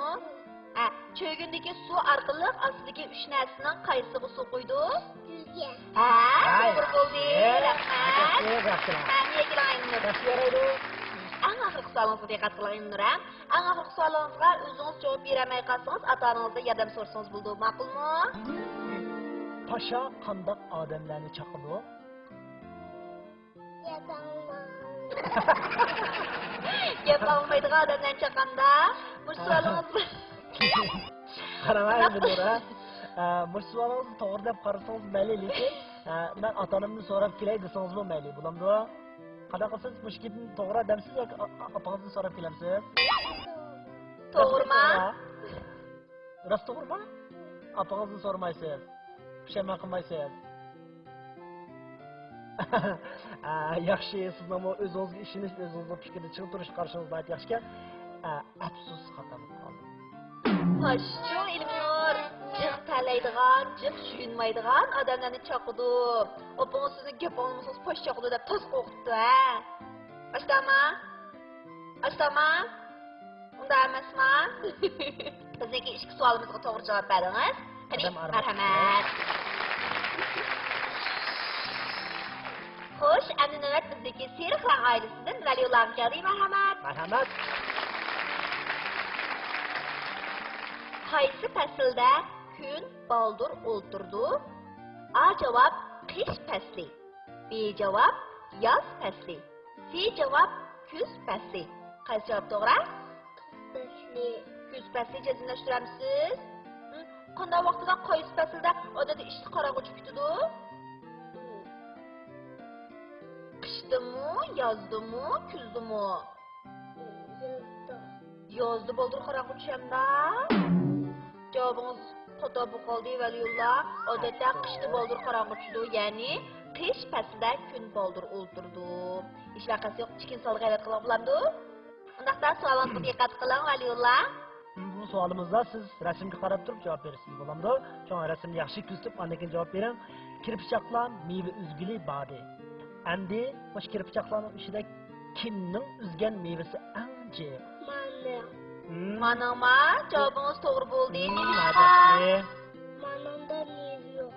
ھە، چۆگۈندىكى سۇ ئارقىلىق ئاستىدىكى ئۈچ نەرسىنىڭ قايسىسىغا سۇ قۇيىدۇ؟ سۈيىگە. ھە، ھەي. توغرا بولدى، ھەي. رەھمەت. ياخشى، ياخشى. ھە، مىيەگە ئايلىنىپ. ياخشى، يارايدۇ. ئەڭ ئاخىرقى سوئالىڭىزغا دىققەت قىلىڭ، ئىلمىنۇر. ئەڭ ئاخىرقى سوئالىڭىزغا ئۆزىڭىز جاۋاب بېرەلمەي قالسىڭىز، ئاتا-ئانىڭىزدىن ياردەم سورىسىڭىز بولىدۇ، ماقۇلمۇ؟ پاشا قانداق ئادەملەرنى چاقىدۇ؟ گەپ ئاڭلىمايدىغان. گەپ ئاڭلىمايدىغان ئادەملەرنى چاقامدا؟ مۇشۇ سوئالىڭىز. قاراڭ، ئەمدى بۇ، ھە؟ ئە، مۇشۇ سوئالىڭىزنى توغرا دەپ قارىسىڭىز مەيلى، لېكىن، ئە، مەن ئاتا-ئانامدىن سوراپ كېلەي دېسىڭىزمۇ مەيلى، بولامدۇ؟ قانداق قىلسىڭىز، مۇشۇ گېپىمنى توغرا دەمسىز ياكى ئا-، ئا-، ئاپىڭىزدىن سوراپ كېلەمسىز؟ توغرىما؟ توغرا. راست توغرىما؟ ئاپىڭىزدىن سورىمايسىز. پۇشايمان قىلمايسىز. ئا، ياخشى، سىزنىڭمۇ ئۆزىڭىزگە ئىشىنىش، ئۆزىڭىزنىڭ پىكرىدە چىڭ تۇرۇش قارىشىڭىز ناھايىتى ياخشىكەن. ئا، ئەپسۇس، خاتا بولۇپ قالدى. پاششۇ ئىلمىنۇر، جىق تەرلەيدىغان، جىق يۇيۇنمايدىغان ئادەملەرنى چاقىدۇ. ئاپىڭىز سىزنى گەپ ئاڭلىمىسىڭىز پاش چاقىدۇ دەپ تاس قورقۇتتى، ھە؟ ئاشتاما؟ ئاشتاما؟ ئۇنداق ئەمەسما؟ بىزنىڭكى ئىككى سوئالىمىزغا توغرا جاۋاب بەردىڭىز. قېنى، ئادەم ئارىماس. مەرھەمەت. خوش، ئەمدى نۆۋەت بىزنىڭكى سېرىق رەڭ ئائىلىسىدىن ۋەلىيۇللاغا كەلدى. مەرھەمەت. مەرھەمەت. قايسى پەسىلدە كۈن بالدۇر ئولتۇرىدۇ؟ ئا جاۋاب، قىش پەسلى. بى جاۋاب، ياز پەسلى. سى جاۋاب، كۈز پەسلى. قايسى جاۋاب توغرا؟ كۈز پەسلى. كۈز پەسلى، جەزملەشتۈرەمسىز؟ ھە؟ قانداق ۋاقتىدا، قايسى پەسىلدە ئادەتتە ئىشىك قاراڭغۇ چۈشۈپ كېتىدۇ؟ قىشتىمۇ، يازدىمۇ، كۈزدىمۇ؟ يازدا. يازدا بالدۇر قاراڭغۇ چۈشەمدا؟ جاۋابىڭىز خاتا بولۇپ قالدى، ۋەلىيۇللا. ئادەتتە قىشتا بالدۇر قاراڭغۇ چۈشىدۇ، يەنى قىش پەسلىدە كۈن بالدۇر ئولتۇرىدۇ. ھېچ ۋەقەسى يوق، ئىككىنچى سوئالغا غەلەت قىلغان بولامدۇ؟ ئۇنداقتا سوئالىڭىزغا دىققەت قىلىڭ، ۋەلىيۇللا. بۇ سوئالىمىزدا سىز رەسىمگە قاراپ تۇرۇپ جاۋاب بېرىسىز، بولامدۇ؟ شۇڭا رەسىمنى ياخشى كۆزىتىپ، ئاندىن كېيىن جاۋاب بېرىڭ. كىرپىچاقلار مېۋە ئۈزگىلى باردى. ئەمدى مۇشۇ كىرپىچاقلارنىڭ ئىچىدە كىمنىڭ ئۈزگەن مېۋىسى ئەڭ جىق؟ مانا. ھىم. مانىڭما؟ جاۋابىڭىز توغرا بولدى. ھىم، نېمىشقا؟ ئادەتتە. مانىڭدا مېۋە يوق.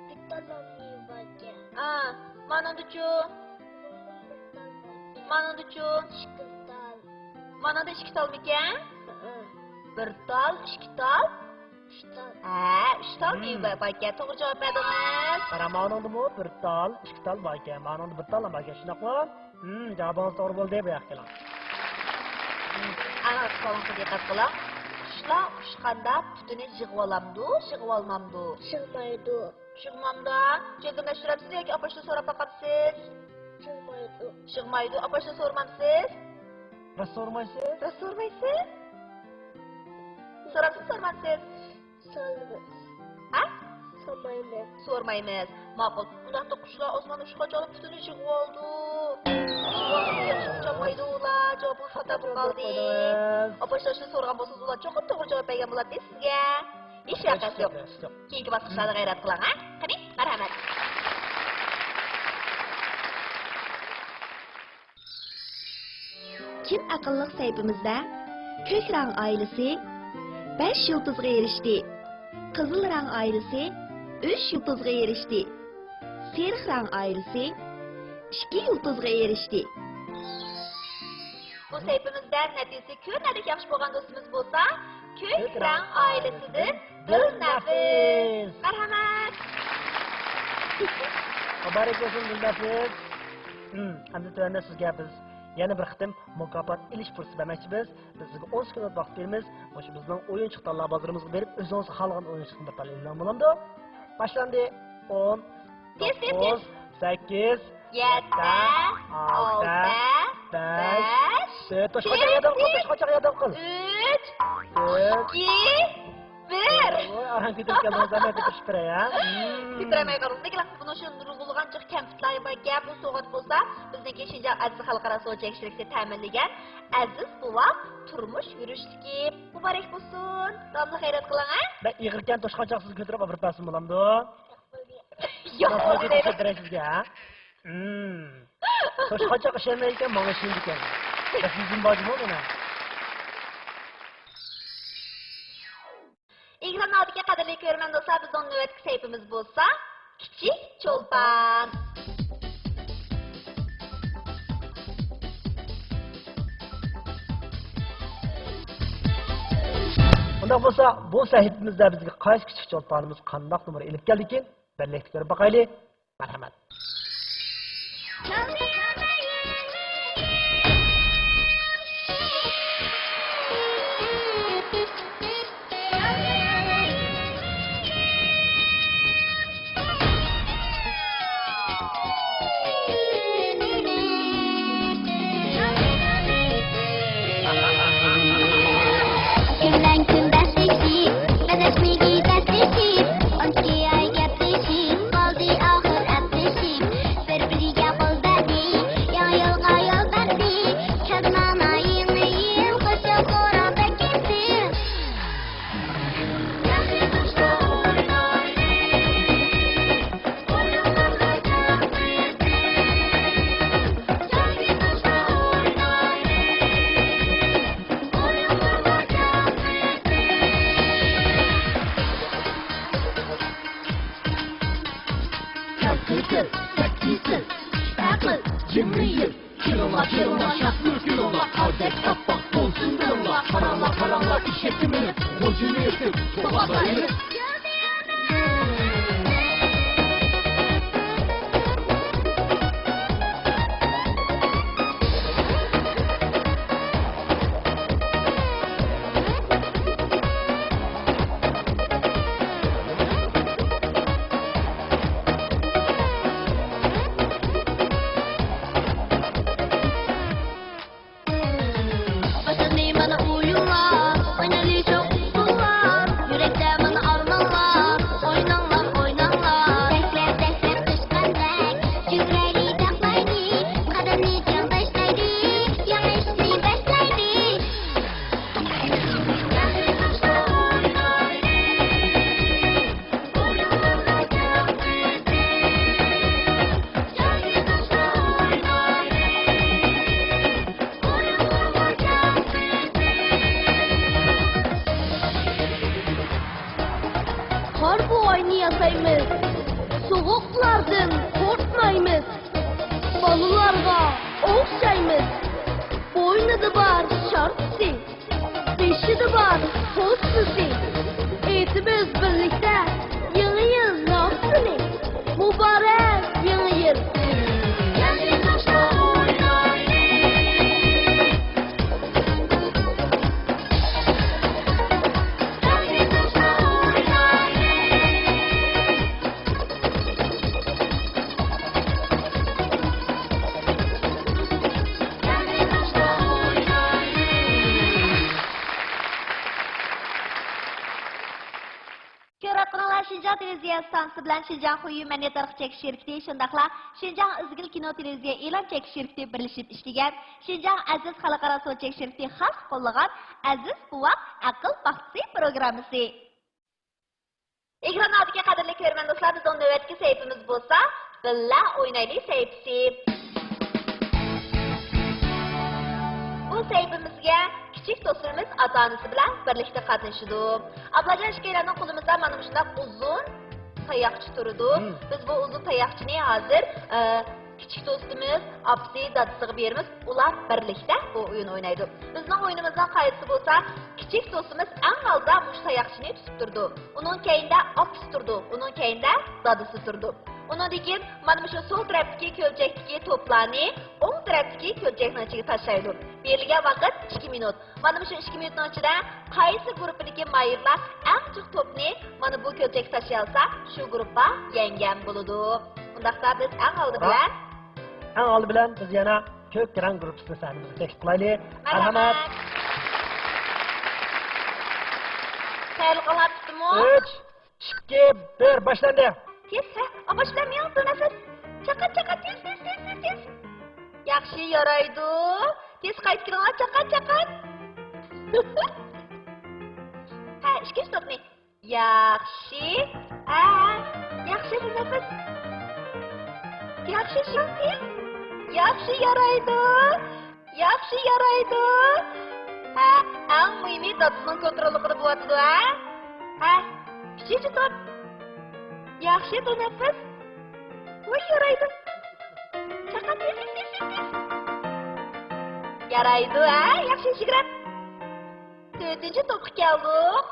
بىر تال مېۋە باركەن. ئا، مانىڭدىچۇ؟ مانىڭدىچۇ؟ ئىككى تال. مانىڭدا ئىككى تالمىكەن؟ ھە. بىر تال، ئىككى تال؟ ئۈچ تال. ھە، ئۈچ تال مېۋە باركەن. توغرا جاۋاب بەردىڭىز. قارا، مانىڭدىمۇ بىر تال، ئىككى تال باركەن. مانىڭدا بىر تال باركەن، شۇنداقمۇ؟ ھىم، جاۋابىڭىز توغرا بولدى، بۇ ياققا كېلىڭ. ئەڭ ئاخىرقى سوئالىڭىزغا دىققەت قىلىڭ. قۇشلار ئۇچقاندا پۇتىنى يىغىۋالامدۇ، يىغىۋالمامدۇ؟ يىغمايدۇ. يىغمامدا؟ جەزملەشتۈرەمسىز ياكى ئاپاشتىن سوراپ باقامسىز؟ يىغمايدۇ. يىغمايدۇ. ئاپاشتىن سورىمامسىز؟ راست سورىمايسىز؟ راست سورىمايسىز؟ سورامسىز، سورىمامسىز؟ سورىمايمىز. ھە؟ سورىمايمىز. سورىمايمىز. ماقۇل. ئۇنداقتا قۇشلار ئاسماندا ئۇچقان چاغدا پۇتىنى يىغىۋالىدۇ. ئۇچالمايدۇ ئۇلار. جاۋابىڭىز خاتا بولۇپ قالدى. ئاپا، شۇنى سورىغان بولسىڭىز، ئۇلار چوقۇم توغرا جاۋاب بەرگەن بولاتتى سىزگە. ھېچ ۋەقەسى يوق. كېيىنكى باسقۇچلاردا غەيرەت قىلىڭ، ھە؟ قېنى، مەرھەمەت. كىم ئەقىللىق سەھىپىمىزدە؟ كۆك رەڭ ئائىلىسى بەش يۇلتۇزغا ئېرىشتى. قىزىل رەڭ ئائىلىسى ئۈچ يۇلتۇزغا ئېرىشتى. سېرىق رەڭ ئائىلىسى ئىككى يۇلتۇزغا ئېرىشتى. بۇ سەھىپىمىزدە نەتىجىسى كۆرۈنەرلىك ياخشى بولغان دوستىمىز بولسا، كۆك رەڭ ئائىلىسىدىن دىلنەپىس. مەرھەمەت. مۇبارەك بولسۇن، دىلنەپىس. ھىم، ئەمدى تۆۋەندە سىزگە بىز يەنە بىر قېتىم مۇكاپات ئېلىش پۇرسىتى بەرمەكچىبىز. بىز سىزگە ئون سېكۇنت ۋاقىت بېرىمىز. مۇشۇ بىزنىڭ ئويۇنچۇق تاللا بازىرىمىزغا بېرىپ، ئۆزىڭىزگە خالىغان ئويۇنچۇقتىن بىر تاللاپ ئېلىڭ، بولامدۇ؟ باشلاندى. ئون، تېز، تېز، تېز. توققۇز، سەككىز، يەتتە، ئالتە، بەش، تۆت. توشقانچاق ياردەم قىل، توشقانچاق ياردەم قىل. ئۈچ، تۆت، ئىككى، بىر. ۋاي، ئاران كۆتۈرۈپ كەلدىڭىز، ھەممە كۆتۈرۈشۈپ بېرەي، ھە؟ كۆتۈرەلمەي قالدىم. لېكىن بۇنىڭ ئۈچۈن نۇرغۇنلىغان جىق كەمپۈتلەر باركەن، بۇ سوۋغات بولسا بىزنىڭكى شىنجاڭ ئەزىز خەلقئارا سودا چەك شىركىتى تەمىنلىگەن ئەزىز بوۋام تۇرمۇش يۈرۈشلۈكى. مۇبارەك بولسۇن. داۋاملىق خەيرات قىلىڭ، ھە؟ بەك ئېغىركەن، توشقانچاق سىزگە كۆتۈرۈپ ئاپىرىپ بەرسىمۇ بولامدۇ؟ ياق، بولدى. كۆتۈرۈپ بېرەي سىزگە، ھە؟ ھىم. توشقانچاق ئىشەنمەيدىكەن، ماڭا ئىشىنىدىكەن. بەك يۈزۈم بار جۇمۇ مېنىڭ. ئېكران ئالدىدىكى قەدىرلىك كۆرۈرمەن دوستلار، بىزنىڭ نۆۋەتتىكى سەھىپىمىز بولسا كىچىك چولپان. ئۇنداق بولسا، بۇ سەھىپىمىزدە بىزگە قايسى كىچىك چولپانىمىز قانداق نومۇر ئېلىپ كەلدىكىن؟ بىرلىكتە كۆرۈپ باقايلى. مەرھەمەت. كۈنلەڭ كۈن بەسلىشىپ، بەدەشمىگى بەسلىشىپ، ئون ئىككى ئاي گەپلىشىپ، قالدى ئاخىر ئەپلىشىپ. بىر-بىرىگە قول بەردى، يېڭى يىلغا يول بەردى. كەلدى مانا يېڭى يىل، قوشاق خوراڭدا كېسىل. كەلكۈن، سەككىز يىل، ئەقىل، يېڭى يىل. كېلىڭلار، كېلىڭلار، شاد بىر كېلىڭلار، قاردەك ئاپئاق بولسۇن دىلىڭلار. قاراڭلار، قاراڭلار، ئېشەككە مىنىپ، خوجىنى ئېتىپ، سوغا بايرىپ. باشلىدى مانا ئويۇنلار، ئوينايلى چوقۇم بالىلار. يۈرەكتە مانا ئارمانلار، ئويناڭلار، ئويناڭلار. دەكلەپ، دەكلەپ قىچقاندەك، يۈرەكنى تاقلايلى. قەدەمنى چىڭ تاشلايلى، يېڭى ئىشنى باشلايلى. قار بوۋاينى ياسايمىز، سوغۇقلاردىن قورقمايمىز. بالىلارغا ئوخشايمىز، بوينىدا بار شارپىسى. بېشىدا بار پوستىسى. ئېيتىمىز بىرلىكتە، يېڭى يىل ناخشىسىنى. مۇبارەك يېڭى يىل! كۆرۈۋاتقىنىڭلار شىنجاڭ تېلېۋىزىيە ئىستانسىسى بىلەن شىنجاڭ خۇيۈ مەدەنىيەت تارقىتىش چەكلىك شىركىتى، شۇنداقلا شىنجاڭ ئىزگىل كىنو تېلېۋىزىيە ئېلان چەكلىك شىركىتى بىرلىشىپ ئىشلىگەن شىنجاڭ ئەزىز خەلقئارا سودا چەكلىك شىركىتى خاس قوللىغان ئەزىز بوۋاق ئەقىل باغچىسى پروگراممىسى. ئېكران ئالدىدىكى قەدىرلىك كۆرۈرمەن دوستلار، بىزنىڭ نۆۋەتتىكى سەھىپىمىز بولسا بىللە ئوينايلى سەھىپىسى. بۇ سەھىپىمىزگە كىچىك دوستلىرىمىز ئاتا-ئانىسى بىلەن بىرلىكتە قاتنىشىدۇ. ئابلاجان ئىككىيلەننىڭ قولىمىزدا مانا مۇشۇنداق ئۇزۇن تاياقچە تۇرىدۇ. مم. بىز بۇ ئۇزۇن تاياقچىنى ھازىر، ئە، كىچىك دوستىمىز، ئاپىسى، دادىسىغا بېرىمىز. ئۇلار بىرلىكتە بۇ ئويۇن ئوينايدۇ. بىزنىڭ ئويۇنىمىزنىڭ قائىدىسى بولسا، كىچىك دوستىمىز ئەڭ ئالدىدا مۇشۇ تاياقچىنى تۇتۇپ تۇرىدۇ. ئۇنىڭ كەينىدە ئاپىسى تۇرىدۇ. ئۇنىڭ كەينىدە دادىسى تۇرىدۇ. ئۇنىڭدىن كېيىن مانا مۇشۇ سول تەرەپتىكى كۆلچەكتىكى توپلارنى ئوڭ تەرەپتىكى كۆلچەكنىڭ ئىچىگە تاشلايدۇ. بېرىلگەن ۋاقىت ئىككى مىنۇت. مانا مۇشۇ ئىككى مىنۇتنىڭ ئىچىدە قايسى گۇرۇپپىدىكى ماھىرلار ئەڭ جىق توپنى مانا بۇ كۆلچەككە تاشلىيالىسا، شۇ گۇرۇپپا يەڭگەن بولىدۇ. ئۇنداقتا بىز ئەڭ ئالدى بىلەن، ئەڭ ئالدى بىلەن بىز يەنە كۆك رەڭ گۇرۇپپىسىنى سەھنىمىزگە تەكلىپ قىلايلى. مەرھەمەت. مەرھەمەت. تەييارلىقىڭلار پۈتتىمۇ؟ ئۈچ، ئىككى، بىر، باشلاندى. تېز، ھە، ئاپاش بىلەن مېڭىڭ، تەنەپپۇس. چاقات، چاقات، تېز، تېز، تېز، تېز، تېز. ياخشى، يارايدۇ. تېز قايتىپ كېلىڭلار، چاقات، چاقات. ھە، ئىككىنچى توپنى. ياخشى. ھە، ياخشى، تەنەپپۇس. ياخشى، شۇنداق. ياخشى، يارايدۇ. ياخشى، يارايدۇ. ھە، ئەڭ مۇھىمى دادىسىنىڭ كونتروللۇقىدا بولۇۋاتىدۇ، ھە؟ ھە، ئۈچىنچى توپ. ياخشى، تەنەپپۇس. ۋاي، يارايدۇ. چاقات، تېز، تېز، تېز، تېز، تېز. يارايدۇ، ھە؟ ياخشى، يۈگۈرۈپ. تۆتىنچى توپقا كەلدۇق.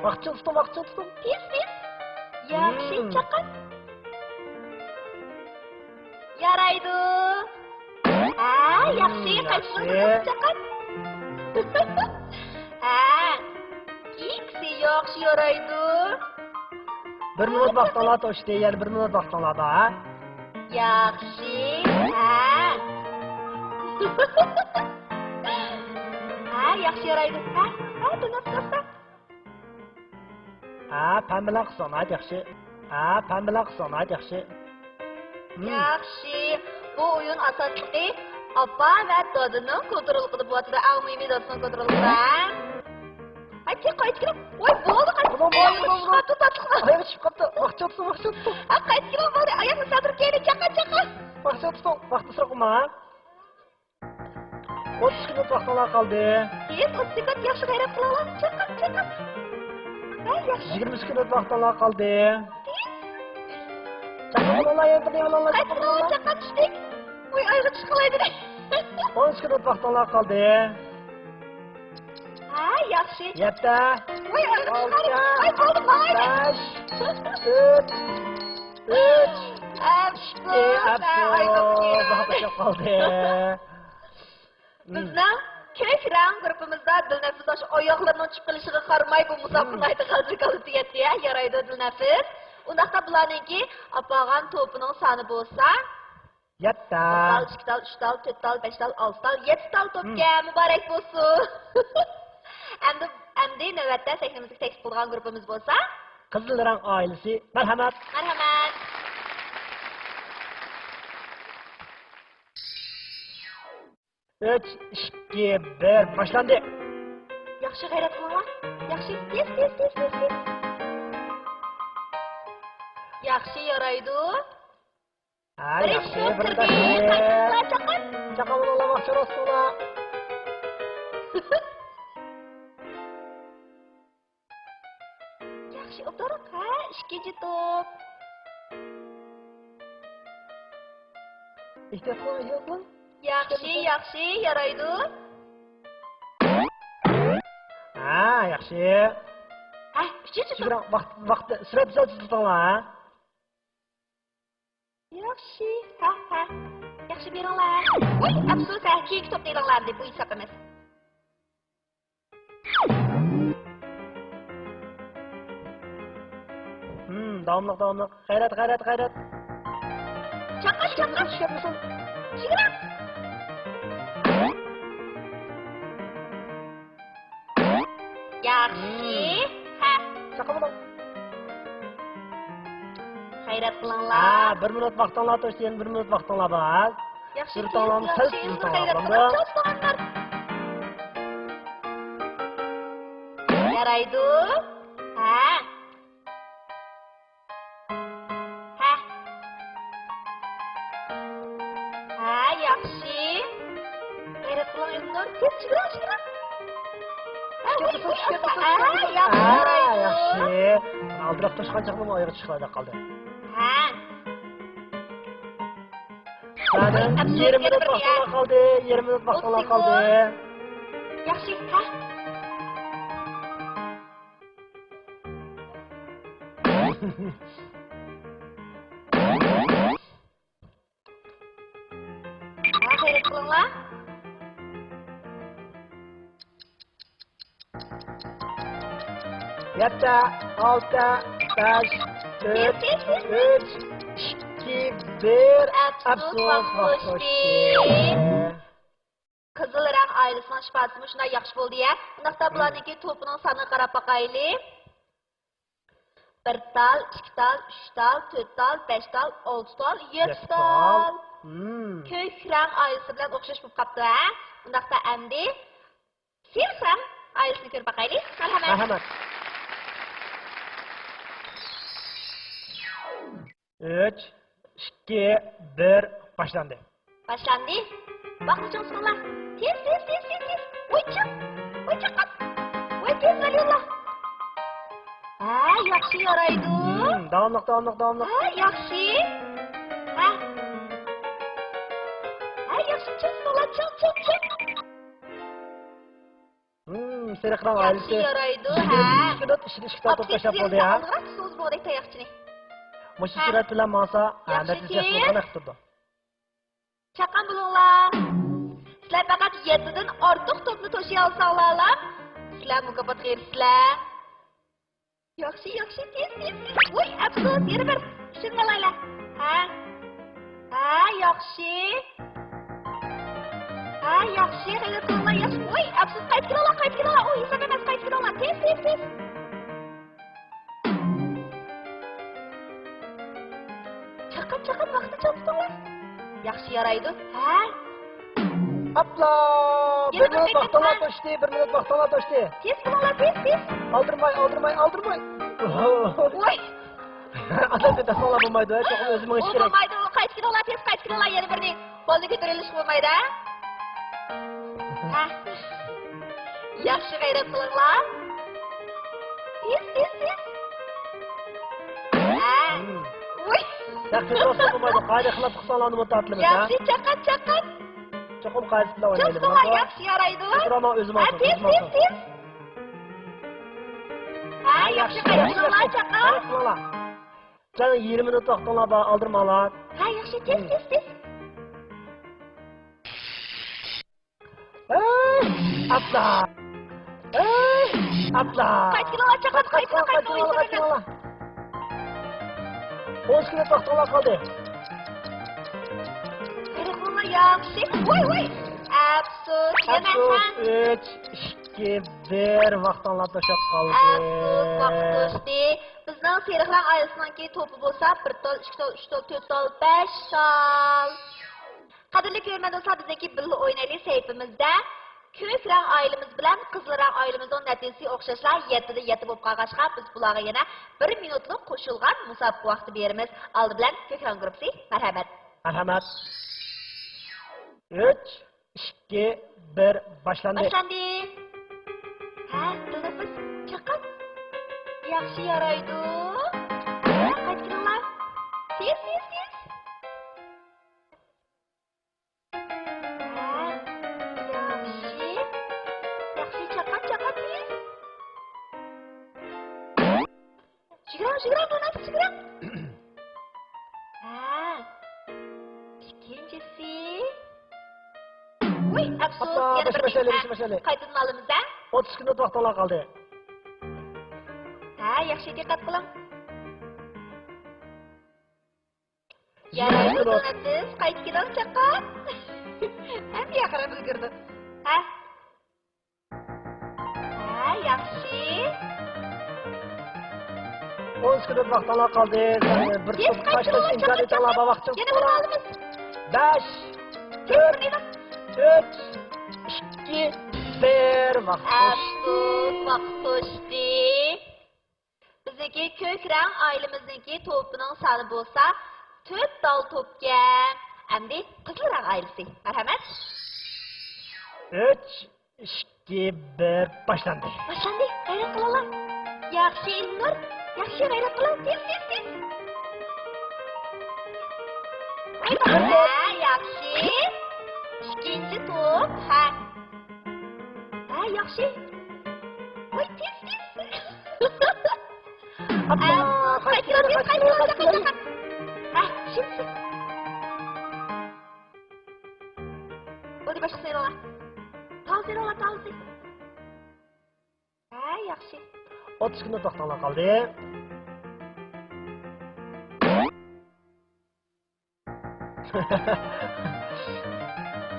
ۋاقىتچە تۇتۇڭ، ۋاقىتچە تۇتۇڭ. تېز، تېز. ياخشى، مم. چاقات. يارايدۇ. ھە، مم، ياخشى، ياخشى. قايتىدۇ، چاقات. ھە، كېيىنكىسى ياخشى، يارايدۇ. بىر مىنۇت ۋاقتىڭلار توشتى، يەنە بىر مىنۇت ۋاقتىڭلار بار، ھە؟ ياخشى، ھە. ھە، ياخشى، يارايدۇ. ھە، ھە، تەنەپپۇس، توختا. ھە، پەم بىلەن قىلساڭ ناھايىتى ياخشى. ھە، پەم بىلەن قىلساڭ ناھايىتى ياخشى. ھىم. ياخشى. بۇ ئويۇن ئاساسلىقى ئاپا ۋە دادىنىڭ كونتروللۇقىدا بولۇۋاتىدۇ. ئەڭ مۇھىمى دادىسىنىڭ كونتروللۇقىدا. ھە؟ ھەي، تېخى قايتىپ كېلىڭ. ۋاي، بولدى، قايتىپ بولدى، بولدى، ئاياغ بولدى. چىقىپ قاپتۇ، تاتلىقلار. ئاياغ چىقىپ قاپتۇ. ۋاقىت چاتسۇن، ۋاقىت چاتسۇن. ھە، قايتىپ كېلىڭ، بولدى. ئاياغنى سەلدۈرۈپ كەيلى، چاقا، چاقا. ۋاقىت چاتسۇن، ۋاقىت ئىسراپ قىلماڭ، ھە؟ ئوتتۇز سېكۇنت ۋاقتىڭلار قالدى. تېز، ئوتتۇز سېكۇنت، ياخشى غەيرەت قىلىڭلار. چاقات، چاقات. ھە، ياخشى. يىگىرمە سېكۇنت ۋاقتىڭلار قالدى. تېز. چاقات بولۇڭلار، يەنە بىر يولۇڭلار، قايتىپ چاقات بولۇڭلار. چاقات چۈشتى. ۋاي، ئايغا چىقىپ قالاي دېدى. ئون سېكۇنت ۋاقتىڭلار قالدى. ھە، ياخشى. يەتتە. ۋاي، ئايغا چىقىپ قالاي. ئالتە. ۋاي، بولدى، بولدى. بەش. تۆت. ئۈچ. ئەپسۇس، ئىككى، ئەپسۇس. ئايغا چىقىپ قالدى. بىزنىڭ كۆك رەڭ گۇرۇپپىمىزدا دىلنەپىس ئاشۇ ئاياغلىرىنىڭ چىقىپ قېلىشىغا قارىماي، بۇ مۇسابىقە ناھايىتى غەلىتە كالىدا تۈگەتتى، ھە، يارايدۇ دىلنەپىس. ئۇنداقتا بۇلارنىڭكى ئاپارغان توپىنىڭ سانى بولسا، يەتتە. بىر تال، ئىككى تال، ئۈچ تال، تۆت تال، بەش تال، ئالتە تال، يەتتە تال توپكەن، مۇبارەك بولسۇن. ئەمدى، ئەمدى نۆۋەتتە سەھنىمىزگە تەكلىپ قىلىدىغان گۇرۇپپىمىز بولسا، قىزىل رەڭ ئائىلىسى، مەرھەمەت. مەرھەمەت. ئۈچ، ئىككى، بىر، باشلاندى. ياخشى، غەيرەت قىلىڭلار. ياخشى، تېز، تېز، تېز، تېز، تېز. ياخشى، يارايدۇ. ھە، بىرىنچى ياخشى، توپ بىرىنچى كىردى. توپ. قايتىڭلار، چاقات. چاقا بولۇڭلار، ۋاقىت چاتسۇنلار. ياخشى، ئوبدانراق. ھە، ئىككىنچى توپ. ئېھتىيات قىلىڭ، ئېھتىيات قىلىڭ. ياخشى، ياخشى، يارايدۇ. ھە، ياخشى. ھە، ئۈچىنچى توپ. كىچىكرەك ۋاقىت، ۋاقىتنى سۈرەتنى سەل تېزلىتىڭلار، ھە. ياخشى، ھە، ھە. ياخشى، بېرىڭلار. ۋاي، ئەپسۇس، ھە، كېيىنكى توپنى ئېلىڭلار ئەمدى، بۇ ھېساب ئەمەس. ھىم، داۋاملىق، داۋاملىق. غەيرەت، غەيرەت، غەيرەت. چاققان، چاققان. چۈشۈرمىسۇن. ياخشى. ھىم. ھە. غەيرەت قىلىڭلار. ھە، بىر مىنۇت ۋاقتىڭلار توشتى، يەنە بىر مىنۇت ۋاقتىڭلار بار. ياخشى، سۈرىتىڭلارنى سەل تېزلىتىڭلار، بولامدۇ؟ يارايدۇ. ھە. ھە. ھە، ياخشى. غەيرەت قىلىڭ، ئىلنۇر. تېز، چىگىرىڭ، چىگىرىڭ. ھە، ھە، ياخشى، ھە، يارايدۇ. ياخشى. ئالدىراپ توشقان چاغدىمۇ ئايىغى چىقىپ قالدى. ھە. يېرىم مىنۇت ۋاقتىڭلار قالدى، يېرىم مىنۇت ۋاقتىڭلار قالدى. ياخشى، ھە. ھە، غەيرەت قىلىڭلار. يەتتە، ئالتە، بەش، تۆت، ئۈچ، ئىككى، بىر. ئەپسۇس، ۋاقىت توشتى. قىزىل رەڭ ئائىلىسىنىڭ ئىپادىسىمۇ شۇنداق ياخشى بولدى يا. ئۇنداقتا بۇلارنىڭكى توپىنىڭ سانىغا قاراپ باقايلى. بىر تال، ئىككى تال، ئۈچ تال، تۆت تال، بەش تال، ئالتە تال، يەتتە تال. كۆك رەڭ ئائىلىسى بىلەن ئوخشاش بولۇپ قاپتۇ ھە. ئۇنداقتا ئەمدى سېرىق رەڭ ئائىلىسىنى كۆرۈپ باقايلى. مەرھەمەت. مەرھەمەت. ئۈچ، ئىككى، بىر، باشلاندى. باشلاندى. ۋاقتى چوڭ سۇنۇڭلار. تېز، تېز، تېز، تېز، تېز. ۋوي چىق. ۋوي چىققان. ۋوي تېز بېرىڭلار. ھە، ياخشى يارايدۇ. داۋاملىق، داۋاملىق، داۋاملىق. ھە، ياخشى. ھە. ھە، ياخشى. چىڭ سۇنۇڭلار، چىڭ، چىڭ، چىڭ. سېرىق رەڭ ئائىلىسى. ياخشى يارايدۇ، ھە. ئىككى مىنۇت ئىچىدە ئىككى تال توپ تاشلاپ بولدى، ھە. ئالدىراق تۇتسىڭىز بولدى تاياقچىنى. مۇشۇ سۈرئەت بىلەن ماڭسا، ھە، نەتىجىسى ياخشى بولغان ئەقىپ تۇرىدۇ. چاققان بولۇڭلار. سىلەر پەقەت يەتتىدىن ئارتۇق توپنى توشۇيالىساڭلارلا، سىلەر مۇكاپاتقا ئېرىشىسىلەر. ياخشى، ياخشى، تېز، تېز، تېز. ۋوي، ئەپسۇس، يەنە بىر. ئۈچىنچى ئالايلى. ھە. ھە، ياخشى. ھە، ياخشى، غەيرەت قىلىڭلار، ياخشى. ۋوي، ئەپسۇس، قايتىپ كېلىڭلار، قايتىپ كېلىڭلار. ئۇ ھېساب ئەمەس، قايتىپ كېلىڭلار. تېز، تېز، تېز. چاققان، چاققان، ۋاقىتنى چوڭ تۇتۇڭلار. ياخشى يارايدۇ. ھە؟ ئاپلا! بىر مىنۇت ۋاقتىڭلار توشتى، بىر مىنۇت ۋاقتىڭلار توشتى. تېز بولۇڭلار، تېز، تېز. ئالدىرماي، ئالدىرماي، ئالدىرماي. ۋوي! ئادەمگە دەسمالا بولمايدۇ، چوقۇم ئۆزى مېڭىش كېرەك. بولمايدۇ، قايتىپ كېلىڭلار، تېز قايتىپ كېلىڭلار، يەنە بىرنى. بالىنى كۆتۈرۈۋېلىشقا بولمايدۇ، ھە؟ ھە. ياخشى غەيرەت قىلىڭلار. تېز، تېز، تېز. ھە. ۋۇي. ياخشى، توسۇپ بولمايدۇ. قائىدە خىلاپ قىلساڭلارنى مۇتاتلىمىز، ھە؟ ياخشى، چاققان، چاققان. چوقۇم قائىدە بىلەن ئوينايلى، چوقۇم بولامدۇ؟ ياخشى يارايدۇ. ھە، تېز، تېز، تېز. ھە، ياخشى، ياخشى، ياخشى، ياخشى. قايتىڭلار، چاققان. قايتىڭلار. سەن يېرىم مىنۇت ۋاقتىڭلار بار، ئالدىرىماڭلار. ھە، ياخشى، تېز، تېز، تېز. ئەي، ئاتلا! ئەي، ئاتلا! قايتىپ كېلىڭلار، چاققان، قايتىپ كېلىڭلار، قايتىپ كېلىڭلار. ئون سېكۇنت ۋاقتىڭلار قالدى. قېرىقلىما ياخشى. ۋاي، ۋاي! ئەپسۇس، يەنە سەن. ئۈچ، ئىككى، بىر، ۋاقتىڭلار توشۇپ قالدى. ئەپسۇس، ۋاقىت توشتى. بىزنىڭ سېرىق رەڭ ئائىلىسىنىڭكى توپى بولسا بىر تال، ئىككى تال، ئۈچ تال، تۆت تال، بەش تال. قەدىرلىك كۆرۈرمەن دوستلار، بىزنىڭكى بىللە ئوينايلى سەھىپىمىزدە كۆك رەڭ ئائىلىمىز بىلەن قىزىل رەڭ ئائىلىمىزنىڭ نەتىجىسى ئوخشاشلا يەتتىدە يەتتە بولۇپ قالغاچقا، بىز بۇلارغا يەنە بىر مىنۇتلۇق قوشۇلغان مۇسابىقە ۋاقتى بېرىمىز. ئالدى بىلەن كۆك رەڭ گۇرۇپپىسى، مەرھەمەت. مەرھەمەت. ئۈچ، ئىككى، بىر، باشلاندى. باشلاندى. ھە، تەنەپپۇس، چاققان. ياخشى يارايدۇ. ھە، قايتىپ كېلىڭلار. تېز، تېز، تېز. ھە، ياخشى. ياخشى، چاققان، چاققان، تېز. يۈگۈرۈڭ، يۈگۈرۈڭ، دونات، يۈگۈرۈڭ. ھە. ئىككىنچىسى. ۋۇي، ئەپسۇس، ئاپا، يەنە بىر بەش، بەش، بەش، بەش. قايتىدىن ئالىمىز، ھە؟ ئوتتۇز سېكۇنت ۋاقتىڭلار قالدى. ھە، ياخشى، دىققەت قىلىڭ. يارايدۇ، دونات، قايتىپ كېلىڭ، چاققان. ھەممە ياققا ئۈلگۈردى. ھە؟ ھە، ياخشى. ئون سېكۇنت ۋاقتىڭلار قالدى. بىر تېز توپ قايتۇرۇڭلار، تاشلاش ئىمكانىيىتىڭلار بار، ۋاقتىڭ. يەنە بىر ئالىمىز. بەش، تۆت، ئۈچ، ئىككى، بىر، ۋاقىت توشتى. ئەپسۇس، ۋاقىت توشتى. بىزنىڭكى كۆك رەڭ ئائىلىمىزنىڭكى توپىنىڭ سانى بولسا تۆت تال توپكەن. ئەمدى قىزىل رەڭ ئائىلىسى. مەرھەمەت. ئۈچ، ئىككى، بىر، باشلاندى. باشلاندى. ھەيران قالالار. ياخشى، ئىلمىنۇر. ياخشى، ھەيران قالار. تېز، تېز، تېز. ھە، ياخشى. ئىككىنچى توپ. ھە. ھە، ياخشى. ۋاي، تېز، تېز. ئاپا، قايتىڭلار، قايتىڭلار، قايتىڭلار، قايتىڭلار. ھە، شىمسىز. بولدى، باشقىسىنى ئېلىڭلار. تازىسىنى ئېلىڭلار، تازىسى. ھە، ياخشى. ئوتتۇز سېكۇنت ۋاقتىڭلار قالدى.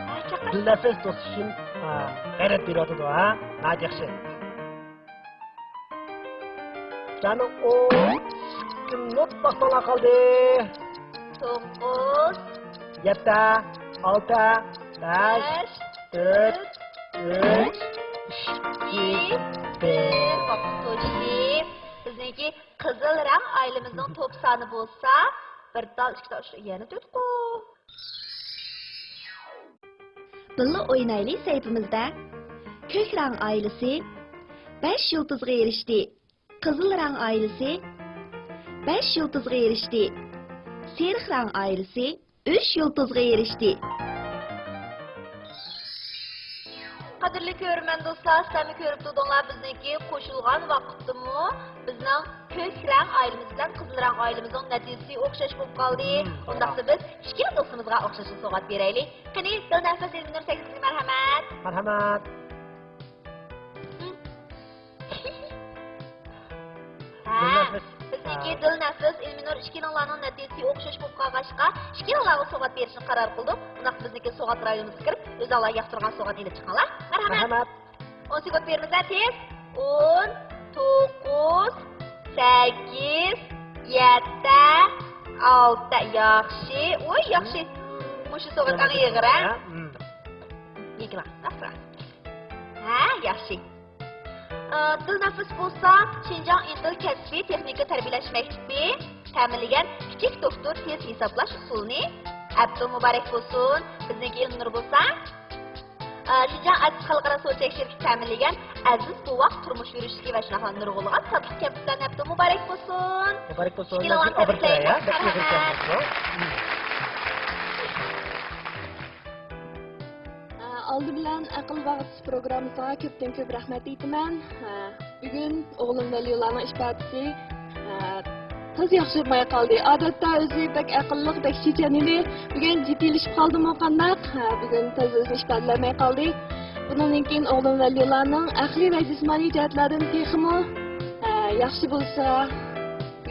ھە، چاققان. دىلنەپىس دوستى ئۈچۈن، ھە، غەيرەت بېرىۋاتىدۇ، ھە؟ ناھايىتى ياخشى. جانىم، ئون سېكۇنت ۋاقتىڭلار قالدى. توققۇز. يەتتە، ئالتە، بەش، بەش، تۆت، تۆت، ئۈچ، ئۈچ، ئىككى، ئىككى، بىر. بىر. ۋاقىت توشتى. بىزنىڭكى قىزىل رەڭ ئائىلىمىزنىڭ توپ سانى بولسا، بىر تال، ئىككى تال، ئۈچ تال، يەنە تۆتقۇ. بىللە ئوينايلى سەھىپىمىزدە كۆك رەڭ ئائىلىسى بەش يۇلتۇزغا ئېرىشتى. قىزىل رەڭ ئائىلىسى بەش يۇلتۇزغا ئېرىشتى. سېرىق رەڭ ئائىلىسى ئۈچ يۇلتۇزغا ئېرىشتى. قەدىرلىك كۆرۈرمەن دوستلار، سىلەرمۇ كۆرۈپ تۇردۇڭلار، بىزنىڭكى قوشۇلغان ۋاقىتتىمۇ بىزنىڭ كۆك رەڭ ئائىلىمىز بىلەن قىزىل رەڭ ئائىلىمىزنىڭ نەتىجىسى ئوخشاش بولۇپ قالدى. مم، ئۇنداقتا بىز ئىككىلا دوستىمىزغا ئوخشاشلا سوۋغات بېرەيلى. قېنى، دىلنەپىس، ئىلمىنۇر، سەككىز يۈزگە مەرھەمەت. مەرھەمەت. ھە، دىلنەپىس. بىزنىڭكى ھە. دىلنەپىس، ئىلمىنۇر ئىككىلىڭلارنىڭ نەتىجىسى ئوخشاش بولۇپ قالغاچقا، ئىككىلىڭلارغا سوۋغات بېرىشنى قارار قىلدۇق. ئۇنداقتا بىزنىڭكى سوۋغات رايونىمىزغا كىرىپ، ئۆزۈڭلار ياقتۇرغان سوۋغاتنى ئېلىپ چىقىڭلار. مەرھەمەت. مەرھەمەت. ئون سېكۇنت بېرىمىز، ھە، تېز. ئون، توققۇز، سەككىز، يەتتە، ئالتە. ياخشى. ۋوي، ياخشى. مۇشۇ سوۋغات ئەڭ ئېغىر، ھە؟ ھە، مم. يېكىلا. ئاسرا. ھە، ياخشى. ئى، دىلنەپىس بولسا شىنجاڭ ئىنتىل كەسپىي تېخنىكا تەربىيەلەش مەكتىپى تەمىنلىگەن كىچىك دوختۇر تېز ھېسابلاش ئۇسۇلىنى. ئەپتۇ مۇبارەك بولسۇن. بىزنىڭكى ئىلمىنۇر بولسا، ئى، شىنجاڭ ئەزىز خەلقئارا سودا چەك شىركىتى تەمىنلىگەن ئەزىز بوۋاق تۇرمۇش يۈرۈشلۈكى ۋە شۇنداقلا نۇرغۇنلىغان تاتلىق كەمپۈتلەرنى. ئەپتۇ مۇبارەك بولسۇن. مۇبارەك بولسۇن. ئىككىلىڭلارنى تەبرىكلەيمەن. ئالدى بىلەن ئەقىل باغچىسى پروگراممىسىغا كۆپتىن كۆپ رەھمەت ئېيتىمەن. ھە، بۈگۈن ئوغلۇم ۋەلىيۇللانىڭ ئىپادىسى، ھە، تازا ياخشى بولماي قالدى. ئادەتتە ئۆزى بەك ئەقىللىق، بەك چېچەن ئىدى. بۈگۈن جىددىيلىشىپ قالدىمۇ قانداق؟ ھە، بۈگۈن تازا ئۆزىنى ئىپادىلەيەلمەي قالدى. بۇنىڭدىن كېيىن ئوغلۇم ۋەلىيۇللانىڭ ئەقلىي ۋە جىسمانىي جەھەتلەردىن تېخىمۇ، ھە، ياخشى بولسا،